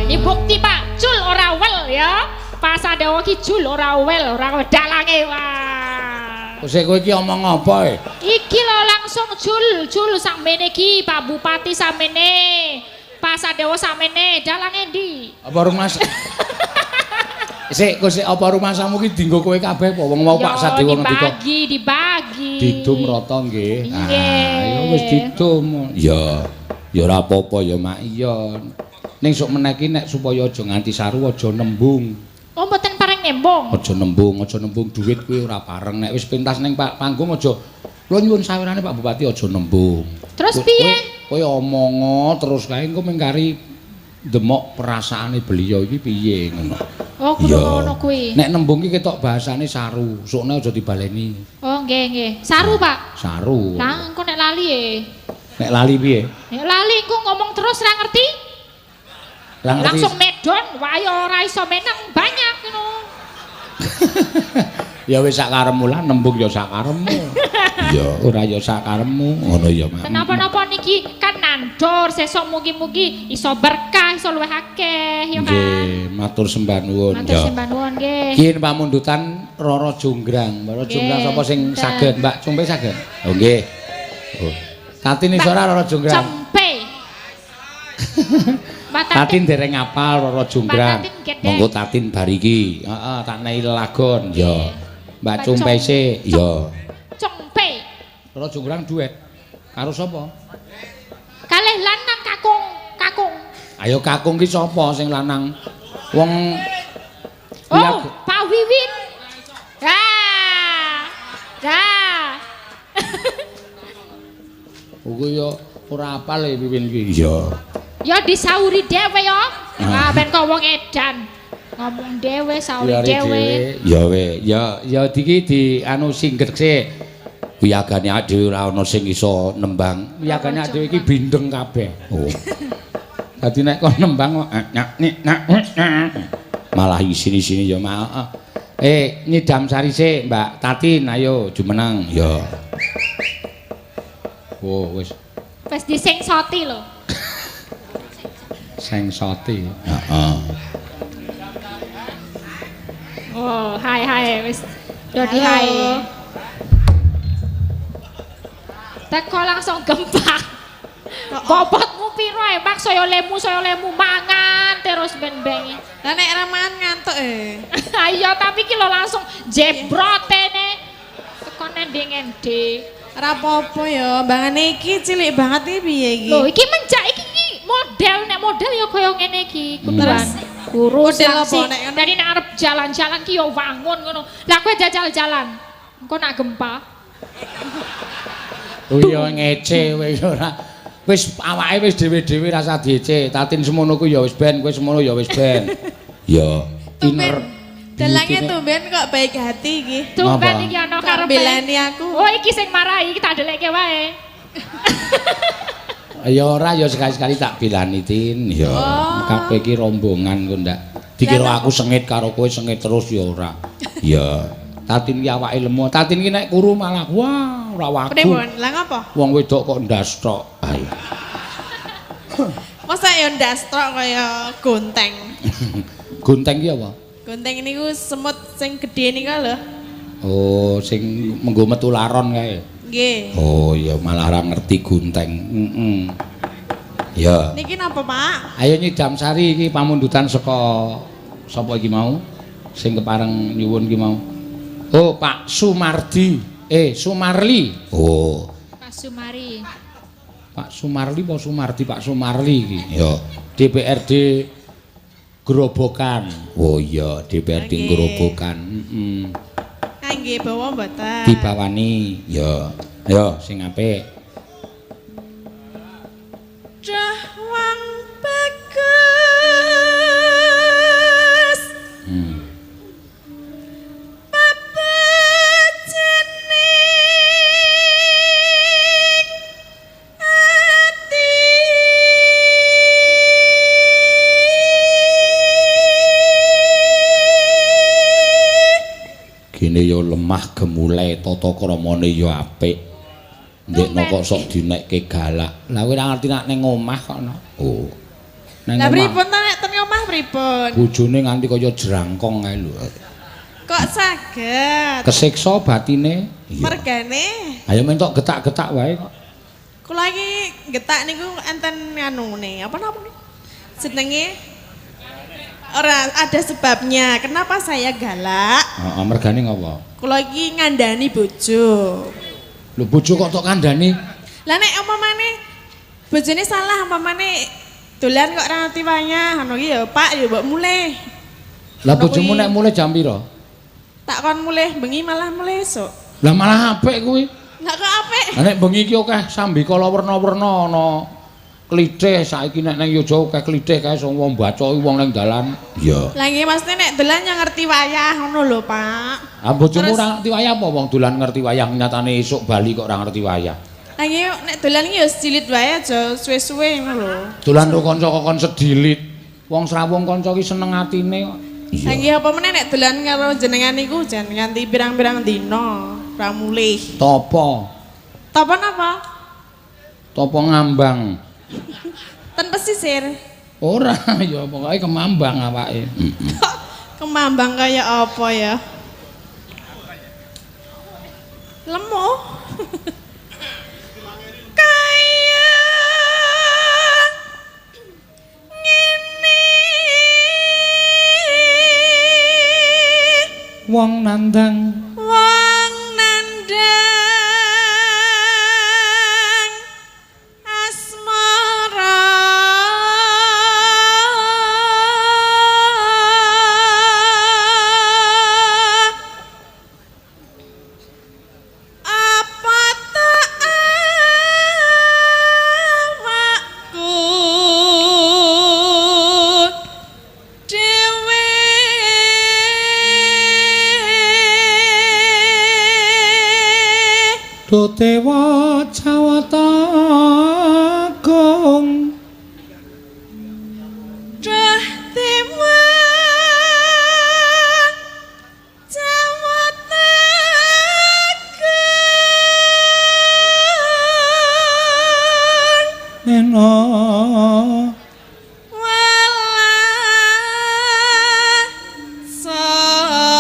Ini bukti Pak, cul ora wel ya. Pak Sadewo ki cul ora wel, ora dalange wah. Sik kowe iki omong apa e? Iki lho langsung jul, jul sakmene iki Pak Bupati sakmene. Pak Sadewo sakmene, dalange ndi? Apa rumah Sik, kowe sik apa rumahsamu ki dienggo kowe kabeh apa wong mau Pak Yo, Sadewa ngendika dibagi, dibagi. didum rata nggih. Nggih. ya wis didum. Ya, ya ora apa-apa ya Mak. Iya. Ning sok meneh ki nek supaya aja nganti saru aja nembung. Oh, mboten pareng nembung. Aja nembung, aja nembung duit kuwi ora pareng. Nek wis pentas ning panggung aja kula nyuwun sawirane Pak Bupati aja nembung. Terus piye? Kowe omongo terus kae engko mengkari demok perasaane beliau iki piye ngono. Oh, kudu ngono kuwi. Nek nembung ki ketok bahasane saru, sukne aja dibaleni. Oh, nggih, nggih. Saru, Pak. Saru. Lah, engko nek lali e. Nek lali piye? Nek lali engko ngomong terus ra ngerti. Lah ngerti. Langsung medon, wah ya ora iso menang banyak ngono. Ya wis sak karepmu lah nembung ya sak karepmu. Ya ora ya sak karepmu ngono ya Mak. Kenapa-napa niki kan nandur sesuk mugi-mugi iso berkah, iso luwih akeh ya kan. Nggih, matur sembah nuwun. Matur sembah nuwun nggih. Ki pamundutan Roro Jonggrang. Roro Jonggrang Nggih, sapa sing enten. saged, Mbak? Cumpe saged? Oh nggih. Oh. Katine Mbak ora Roro Jonggrang. Cempe. Mbak Tatin dereng apal Roro Jonggrang. Monggo Tatin bar iki. Heeh, tak nehi lelagon. Ya. Mbak Cumpe sik. Ya. Cumpe. Roro Jonggrang duet karo sapa? Kalih lanang kakung, kakung. Ayo kakung ki sapa sing lanang? Wong Oh, Pak Wiwin. Dah. Dah. Kuwi yo ora apal e Wiwin ki. Iya. Ya disauri dhewe ya. Ah ben kok wong edan. Ngomong dhewe sauri dhewe. Ya we, ya ya iki di anu singget sik. Wiyagane dhewe ora ana sing iso nembang. Wiyagane dhewe iki bindeng kabeh. Oh. Dadi nek kon nembang nak nik nak malah isini-sini ya malah. Nyidam sari sik Mbak Tatin, ayo jumeneng. Ya. Oh, wis. Wis disengsoti lho. Sengsoti. Heeh. Oh, hai hai wis. Do di hai. Teko langsung gempa. Bobotmu piro ae, Mak? Saya lemu mangan terus ben-bengi. Lah nek ra mangan ngantuk e. Ayo tapi ki lho langsung jebrote ne. Teko nending-endi. Ora apa-apa ya, mbangane iki cilik banget iki piye iki? Lho, iki menjak iki model, nek model ya kaya ngene iki. Kuduan kurus langsing. Dadi nek arep jalan-jalan ki ya wangun ngono. Lah kowe jajal jalan. Engko nak gempa. Oh iya ngece kowe ora. Wis awake wis dhewe-dhewe rasa diece. Tatin semono ku ya wis ben, kowe semono ya wis ben. Ya. Tumben. Dalange tumben kok baik hati iki. Tumben iki ana karepe. Belani aku. Oh iki sing marahi iki tak delekke wae. Ya ora ya sekali-sekali tak belani Tin. Ya. Kabeh iki rombongan kok ndak. Dikira aku sengit karo kowe sengit terus ya ora. Ya. Tatin ki awake lemu. Tatin ki nek kuru malah wah ora wagu. Pripun? Lah ngopo? Wong wedok kok ndas tok. Ayo. Masa ya ndas tok kaya gonteng. Gonteng ki apa? Gonteng niku semut sing gedhe niku lho. Oh, sing menggo metu laron kae. Nggih. Oh ya malah ora ngerti gonteng. Heeh. Ya. Niki napa, Pak? Ayo nyidam sari iki pamundutan saka sapa iki mau? Sing kepareng nyuwun iki mau. Oh, Pak Sumardi. Sumarli. Oh. Pak Sumari. Pak Sumarli apa Sumardi? Pak Sumarli iki. Ya. DPRD Grobogan. Oh iya, DPRD Grobogan. Heeh. Kangge bawa mboten? Dibawani. Ya. Ya, sing apik. Dah wang bagus. Papejening ati. Gene ya lemah gemulai tata kramane ya apik. Ndekno kok sok dinekke galak. Lah kowe ora ngerti nek ning omah kok no. Oh. Nang Lah omah. pripun ta nek ten omah pripun? Bojone nganti kaya jerangkong kae lho. Kok saged? Kesiksa batine. Mergane Ayo mentok getak-getak wae kok. kula iki getak niku enten nganune. Apa napa? Jenenge ora ada sebabnya. Kenapa saya galak? Heeh, mergane ngopo? Kula iki ngandani bojo. Lho bojo kok tok kandhani? Lah nek umpamane bojone salah umpamane dolan kok ora ngerti wayah ngono ki ya Pak ya mbok mulih. Lah bojomu nek mulih jam pira? Tak kon mulih bengi malah mulih esuk. Lah malah apik kuwi. Lah kok apik? Lah nek bengi iki akeh sambikala werna-werna ana klithih saiki nek nang Yogyakarta akeh klithih kae wong bacoki wong nang dalan. Ya. Lah nggih maksudnya nek dolan yang ngerti wayah ngono lho Pak. Ah bojomu ora ngerti wayah apa wong dolan ngerti wayah nyatane esuk bali kok ora ngerti wayah. Lah nggih nek dolan iki ya sedilit wae aja suwe-suwe ngono lho. Dolan karo kanca kok kon sedilit. Wong srawung kanca ki seneng atine kok. Lah nggih apa meneh nek dolan karo jenengan niku jan nganti pirang-pirang dina ora mulih. Topo. Topo napa? Topo ngambang. Ten pesisir. Ora, ya pokoke kemambang awake. Kok kemambang kaya apa ya? Lemu. Kaya Wong nandang, wong nandang asmara apa tak awakku dhewe Do dewa Jawata Agung, Duh dewa Jawata Agung nena welas sono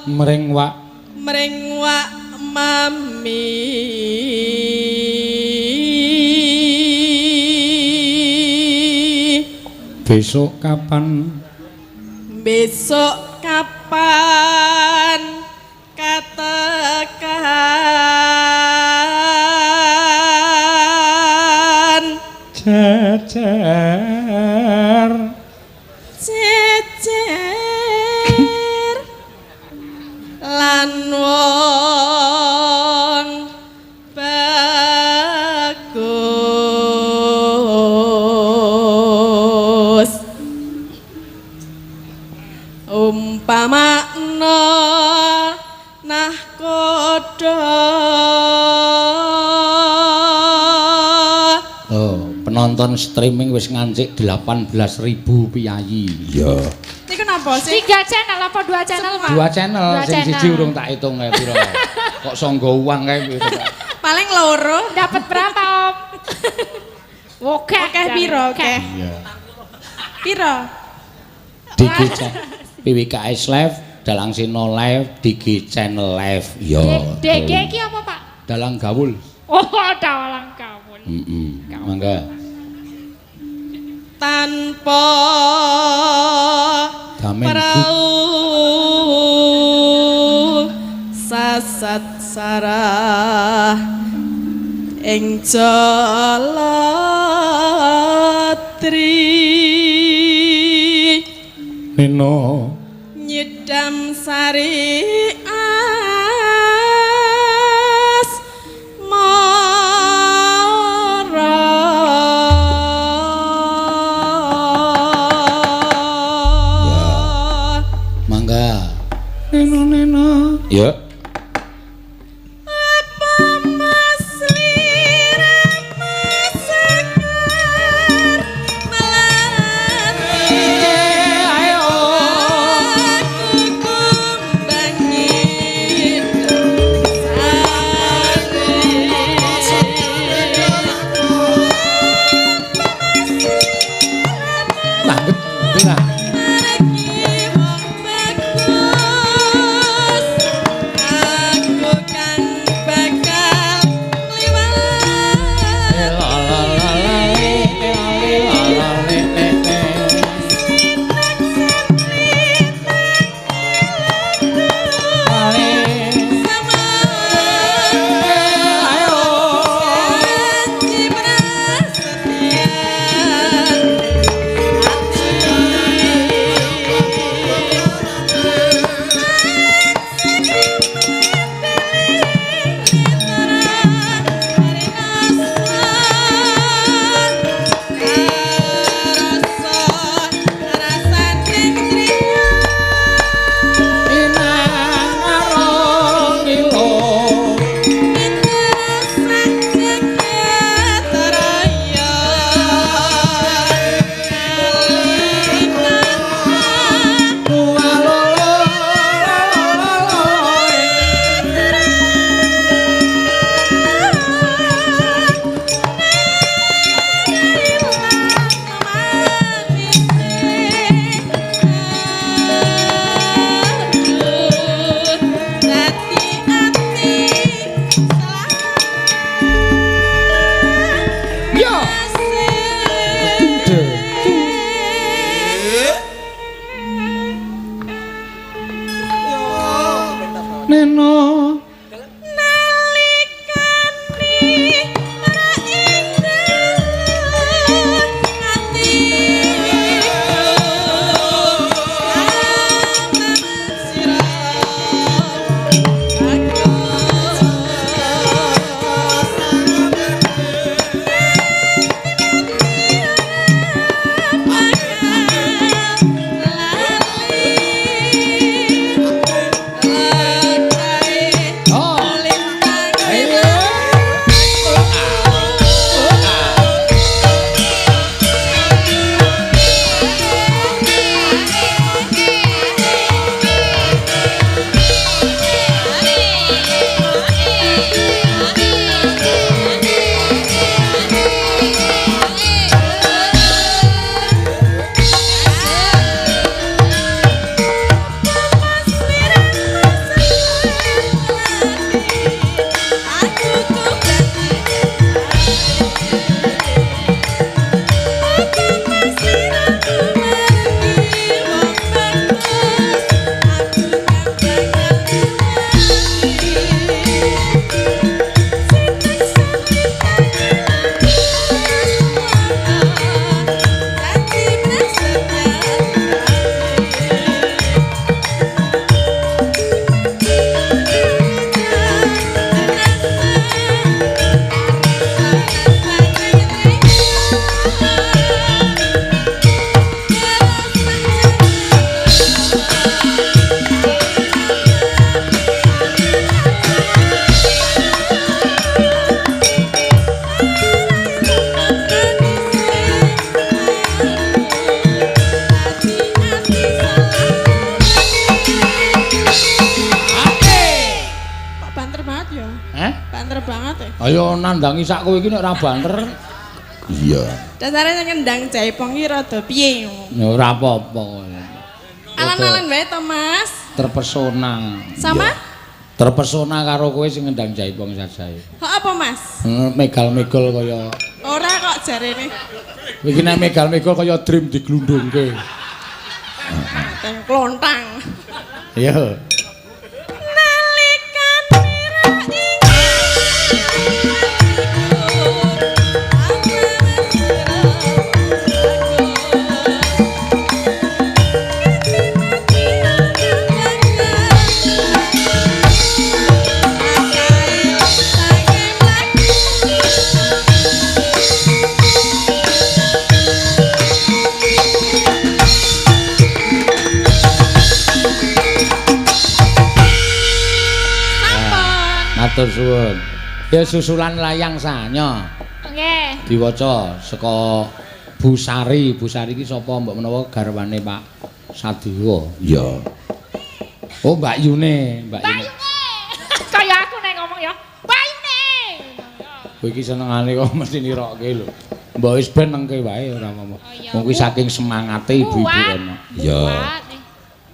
mring wak mring wak mami besok kapan, besok kapan katekan jejer jejer lan wong bagus umpamakna nahkoda. Oh, penonton streaming wis ngancik 18.000 piyayi. Iya. Niku napa sih? 3 channel apa 2 channel, Pak? 2 channel, Dua sing channel. siji urung tak hitung kae piro. Kok sangga uang kae piro. Paling loro. Dapat berapa, Om? Oke. Oke piro oke? Iya. Piro? DG PWKS Live, Dalang Seno Live, DG Channel Live. Iya. DG iki apa, Pak? Dalang Gawul. Oh, dalang gawul. Heeh. Mangga. Tanpa Damen prau sasat sarah ing jalatri Nino nyidam sari as mara. Mangga. Neno neno. Ya. Apa mas lirama sekar melati, aku kumbang Banter banget ya. Ayo nandangi sak kowe iki nek ora banter. Iya. Dasare sing ngendang jaipong iki rada piye ngono. Ya ora apa-apa. Alon-alon wae to, Mas. Terpesona. Sama? Terpesona karo kowe sing ngendang jaipong sajae. Kok apa, Mas? Megal-megol kaya ora kok jarene. Iki nek megal-megol kaya dream diglundungke. Heeh. Klontang. Iya. Matur suwun. Ya susulan layang sanyo. Nggih. Diwaca saka Bu Sari. Bu Sari iki sapa mbok menawa garwane Pak Sadiwa. Iya. Oh, Mbak Yune, Mbak Yune. Kaya aku nek ngomong ya, Mbak Yune. Kowe iki senengane kok mesti nirokke lho. Mbok wis ben nengke wae ora apa-apa. Wong kuwi saking semangate ibu-ibu kono. Iya.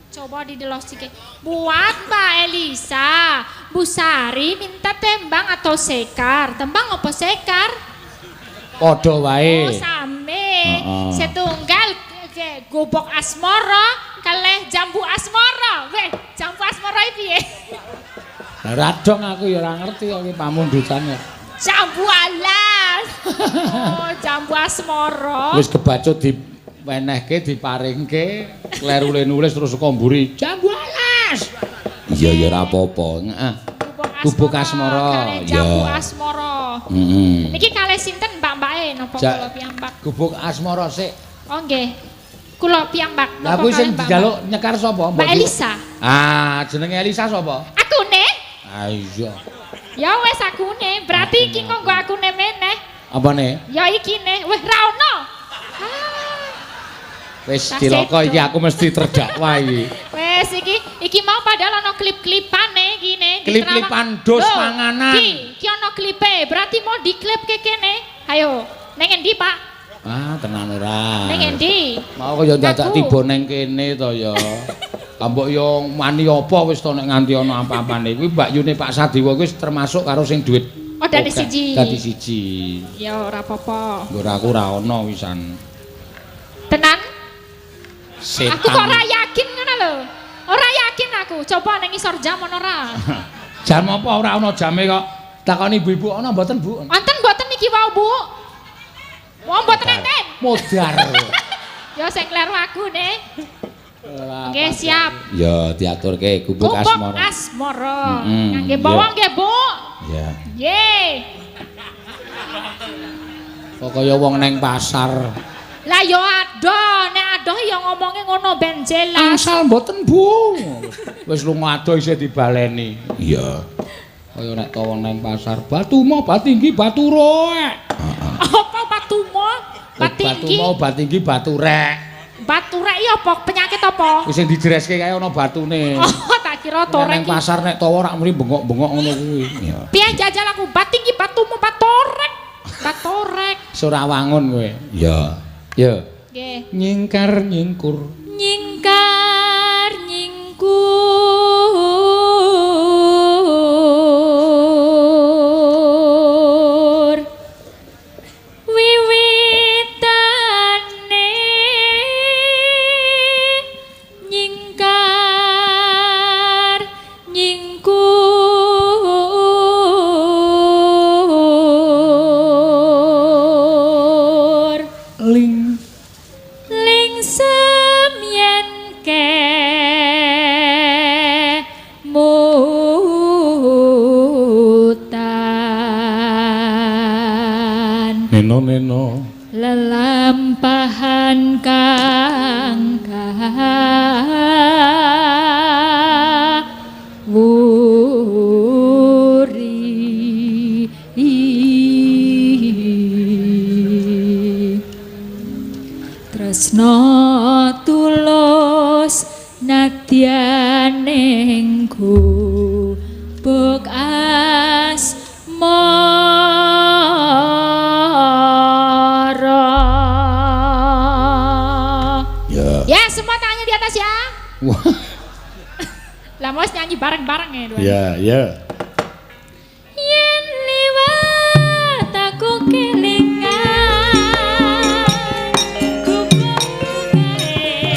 Coba didelok sithik. Buat Mbak Elisa, Bu Sari minta tembang atau sekar. Tembang apa sekar? Padha wae. Oh, same. Setunggal gobok asmara kalih jambu asmara. Weh, jambu asmara iki piye? Lah radong aku ya ora ngerti kok iki pamundutan ya. Jambu alas. Oh, jambu asmara. Wis kebacut diwenehke, diparingke, klerule nulis terus saka mburi jambu alas. Iya ya ora apa-apa. Heeh. Gubuk asmara. Jambu asmara. Heeh. Niki kalih sinten mbak-mbake napa kula piyambak? Gubuk asmara sik. Oh nggih. Kula piyambak. Lah kuwi sing dijaluk nyekar sapa? Mbak Elisa. Ah, jenenge Elisa sapa? Akune. Ah iya. Ya wis akune, berarti iki kok nggo akune meneh. Apane? Ya iki ne. Weh ra ono. Wis cilaka iki aku mesti terdakwa iki. Wis iki mau padahal ana klip-klipane iki ne. Klip-klipan dos panganan. Iki ana klipe, berarti mau diklipke kene. Ayo, neng endi, Pak? Ah, tenan ora. Neng endi? Mau kaya dadak tiba neng kene to ya. Mbok yo wani apa wis to nek nganti ana apa-apane. Kuwi Mbak Yune Pak Sadiwa kuwi termasuk karo sing duit. Oh, dadi siji. Dadi siji. Ya ora apa-apa. Nggo aku ora ana wisan. Tenan? Setan. Aku kok ora yakin ngono lho. Ora yakin aku. Coba nang ngisor jam ana ora? Jam apa ora ana jame kok. Takoni ibu-ibu ana mboten, Bu? Wonten mboten niki wau, Bu? Wong mboten enten. Modar. Ya sing kleru aku ne. Nggih, siap. Ya diaturke gubuk asmara. Gubuk asmara. Ngangge bawang nggih, Bu. Ya. Nggih. Kok kaya wong neng pasar. Lah ya adoh, nek adoh ya ngomonge ngono ben jelas. Angsal mboten, Bu. Wis lunga adoh isih dibaleni. Iya. Kaya nek ta wong neng pasar, batu mo, batinggi, batu roek. Apa batu mo? Batinggi. Batu mo, batinggi, batu rek. Batu rek iki apa? Penyakit apa? Wis sing dijereske kae ana batune. Oh, tak kira torek. Neng pasar nek tawa rak muni bengok-bengok ngono kuwi. Iya. Piye jajal aku batinggi, batu mo, batorek. Batorek. Wis ora wangun kowe. Iya. Ya. Nggih. Nyingkar nyingkur. Nyingkar nyingkur. Wiwitane nyingkar nyingkur. Ling lingsem yen kemutan neno neno lelampahan kang kawuri. Tresno tulus nadyan ning gubuk asmara. Wah. Lah mos nyanyi bareng-bareng ya, Dwan. Ya, ya. Yen liwat aku kelingan gubuk kae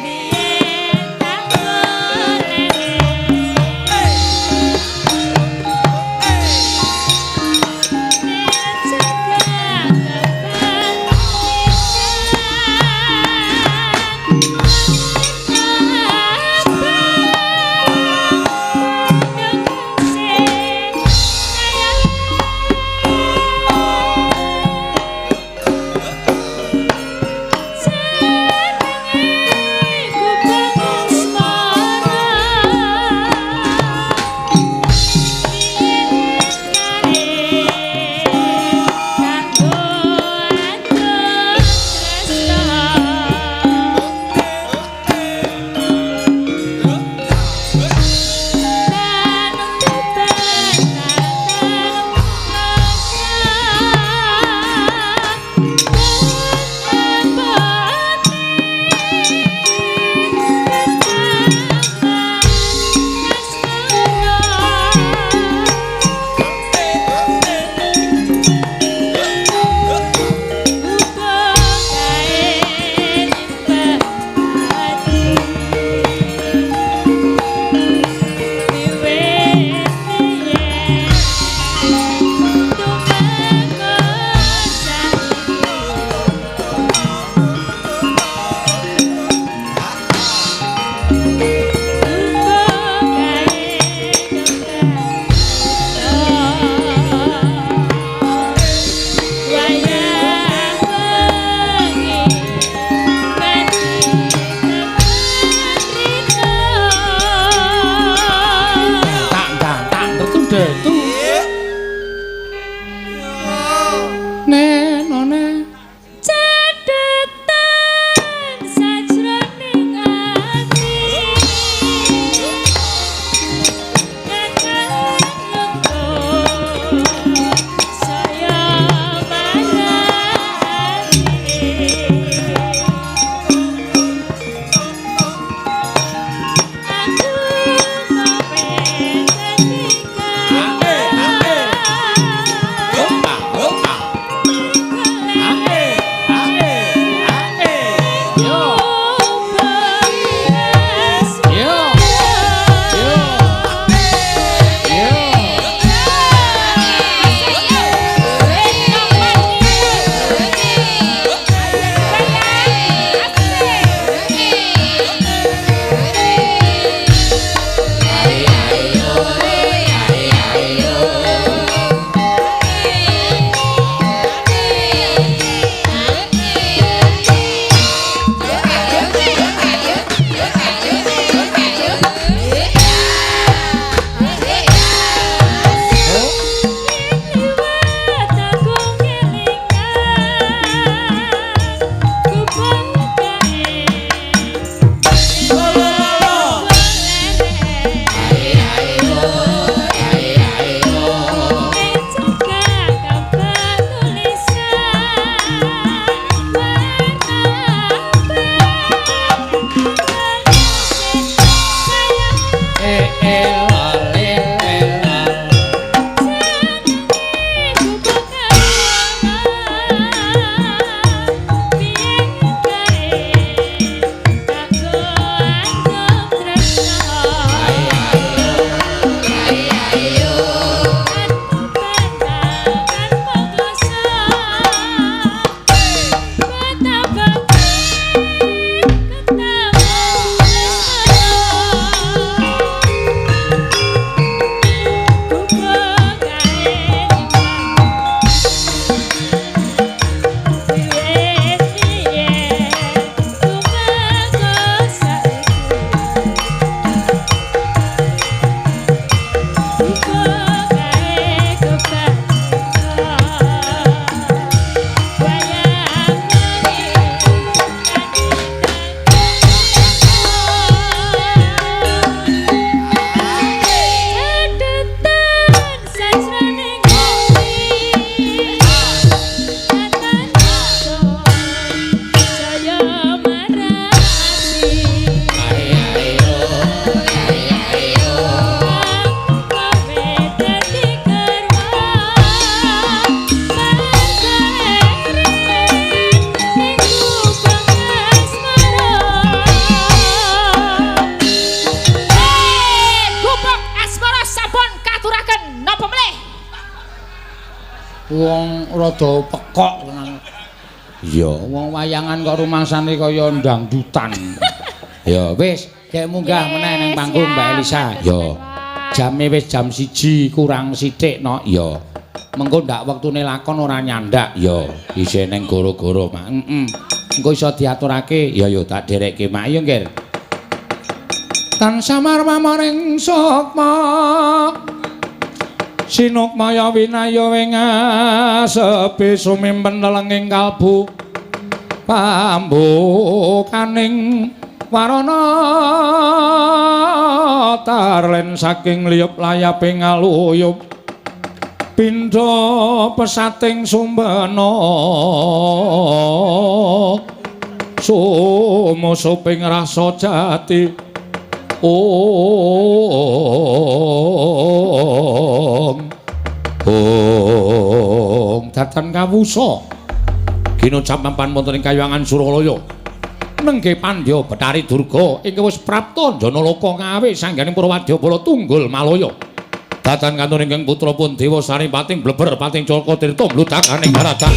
biyen tak golek. Cegah. Wong rada pekok tenan. Iya, wong wayangan kok rumangsane kaya ndangdutan. Ya wis, gek munggah meneh ning panggung Mbak Elisa. Ya. Jame wis jam 1 kurang sithik no. Ya. Mengko ndak wektune lakon ora nyandak. Ya, isih ning goro-goro, Mak. Heeh. Engko iso diaturake. Ya ya tak dherekke, Mak. Ayo, Nggir. Tan samar maring sukma sinukmaya winaya wingasepi sumimpen lenging kalbu pambukaning warana tarlen saking liyup layaping aluyup pindha pesating sumbena sumusuping rasa jati. Om Om datan kawusa ginucap mampan wonten ing kayangan Suralaya nenggih pandya Bathari Durga ingkang wis prapta Janaloka ngawe sangganing Purwadyabala tunggul Malaya datan kantun ingkang putra pun dewa saripating bleber pating Caka Tirta mludakaning daratan.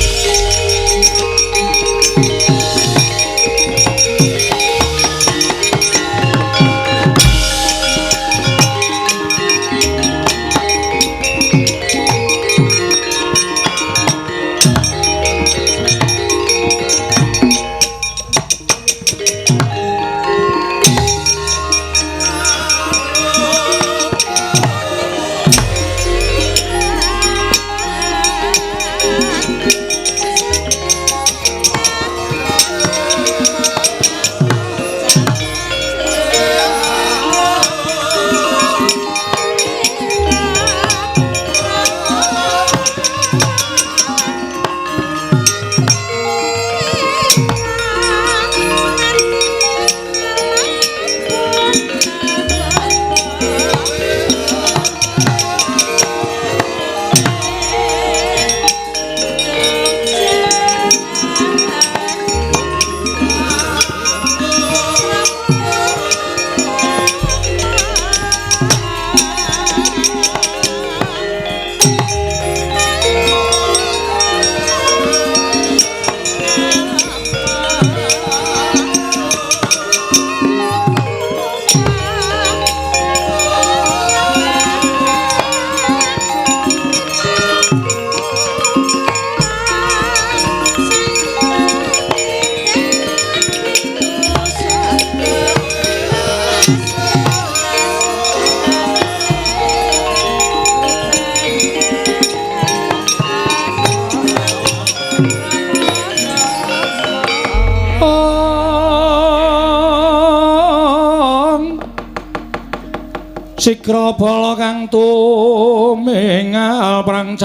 Sikra bala kang tumingal perang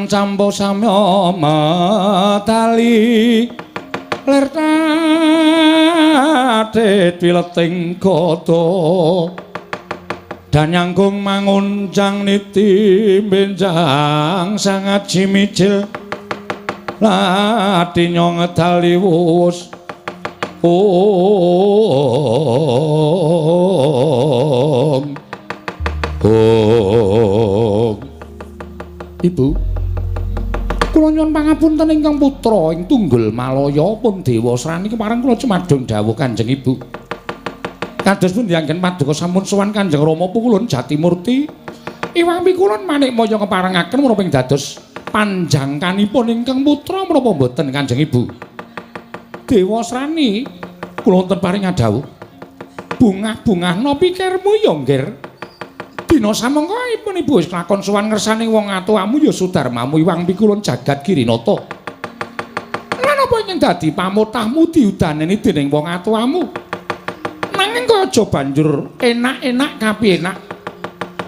campo samya medali lir tadit wileting gada danyangkung mangunjang niti benjang sangaji mijil lati nyong ngedali wus. Om Om. Ibu, kula nyuwun pangapunten ingkang putra ing Tunggul Malaya pun Dewa Srani kepareng kula cumadung dawuh Kanjeng Ibu. Kados pundi anggen paduka sampun sowan Kanjeng Rama Pukulun Jatimurti. Iwang pikulun manik maya keparengaken menapa ing dados panjangkanipun ingkang putra menapa mboten Kanjeng Ibu. Dewa Srani kula wonten paring dawuh. Bungah-bungahna pikirmu ya, Nggir. Dina samangka ipun ibu wis lakon sowan ngersane wong atuamu ya Sudarmamu Iwang Pikulun Jagat Girinata. Lan apa ingkang dadi pamotahmu diudaneni dening wong atuamu? Nanging kaya aja banjur enak-enak kapienak.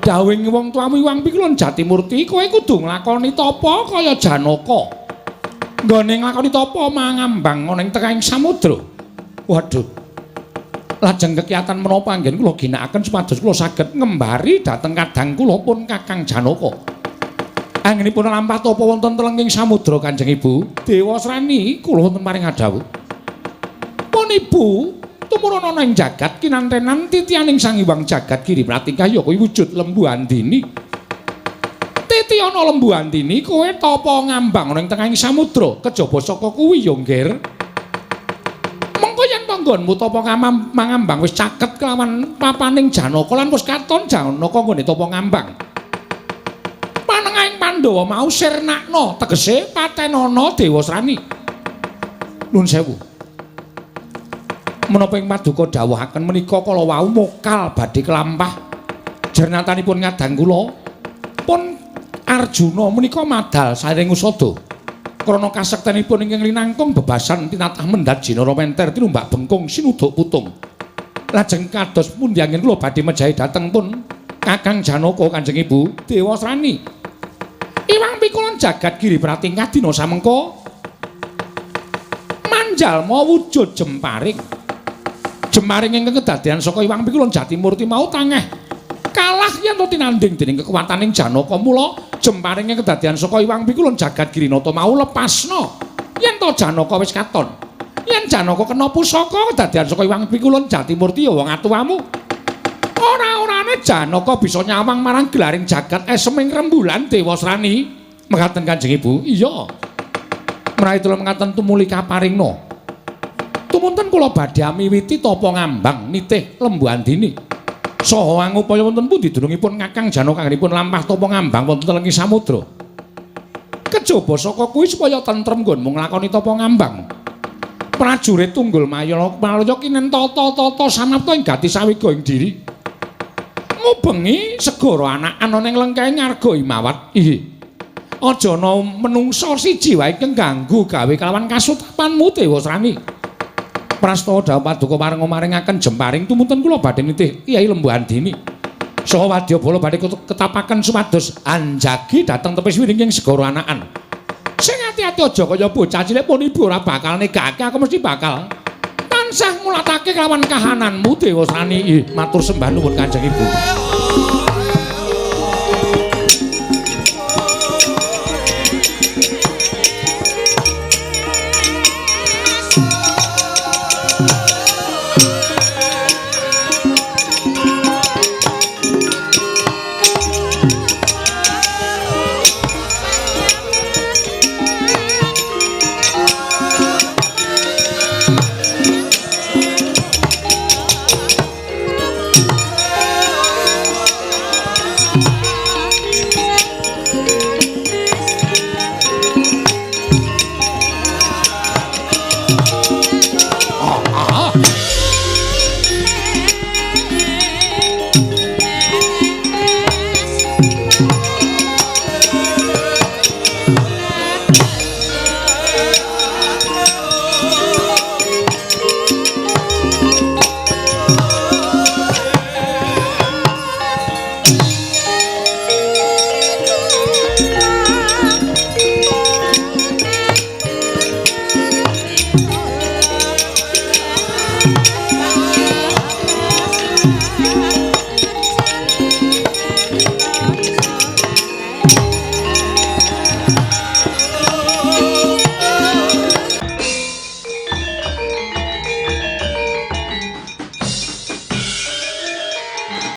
Dawuhing wong tuamu Iwang Pikulun Jatimurti kowe kudu nglakoni tapa kaya Janaka. Nggone nglakoni tapa mangambang ana ing tengahing samudra. Waduh. Lajeng kekiyatan menapa anggen kula ginakaken supados kula saged ngembari dhateng kadang kula pun Kakang Janaka. Anggenipun lampah tapa wonten telenging samudra Kanjeng Ibu. Dewa Srani kula wonten paring dawuh. Pun Ibu tumurun ana ing jagat kinantenan titianing Sang Hyang Jagat Giri Pratingkah ya kuwi wujud Lembu Andini. Nitihana Lembu Andini kowe tapa ngambang ana ing tengahing samudra kejaba saka kuwi ya, Ngger. Mengko yen tanggonmu tapa mangambang wis caket kelawan papaning Janaka lan wis katon Janaka nggone tapa ngambang. Panengahing Pandhawa mau sirnakna, tegese patenana Dewasrani. Nuwun sewu. Menapa ing paduka dawuhaken menika kala wau mokal badhe kelampah jernatanipun ngadang kula pun Arjuna menika madal saring usada krana kasektenipun ingkang linangkung bebasan tinatah mendhat jinara menter tinumbak bengkung sinuduk putung. Lajeng kados pundi anggen kula badhe mejahi dhateng pun Kakang Janaka Kanjeng Ibu Dewasrani. Iwang pikulon jagat giri pratingkah dina samengko manjalma wujud jemparing. Jemaring ingkang kedadean saka Iwang Pikulon Jatimurti mau tangeh kalah yen to tinandhing dening kekuwataning Janaka. Mula jemparing ingkang kedadean saka Iwang Pikulon jagat Girinata mau lepasna yen to Janaka wis katon. Yen Janaka kena pusaka kedadean saka Iwang Pikulon Jatimurti ya wong atuwamu. Ora-orane Janaka bisa nyawang marang gelaring jagat eseming rembulan Dewasrani. Mekaten Kanjeng Ibu. Iya. Menawi tulung mekaten tumuli kaparingna. Tumunten kula badhe miwiti tapa ngambang nitih Lembu Andini. Saha angupaya wonten pundi dunungipun Kakang Janaka anggenipun lampah tapa ngambang wonten telenging samudra. Kejaba saka kuwi supaya tentrem nggonmu nglakoni tapa ngambang. Prajurit Tunggul Malaya kinen tata-tata samapta ing gati sawiga ing diri. Ngubengi segara anakan ana ing lengkahe ngarga Imawat. Ih. Aja ana menungsa siji wae kang ganggu gawe kalawan kasutapanmu Dewasrani. Prastawa dawuh paduka parenga maringaken jemparing tumunten kula badhe nitih Kyai Lembu Andini. Saha wadyabala badhe ketapaken supados anjagi dhateng tepis wiringing segara anakan. Sing ati-ati aja kaya bocah cilik pun ibu ora bakal negake aku mesti bakal tansah ngulatake kelawan kahananmu Dewasrani. Matur sembah nuwun Kanjeng Ibu.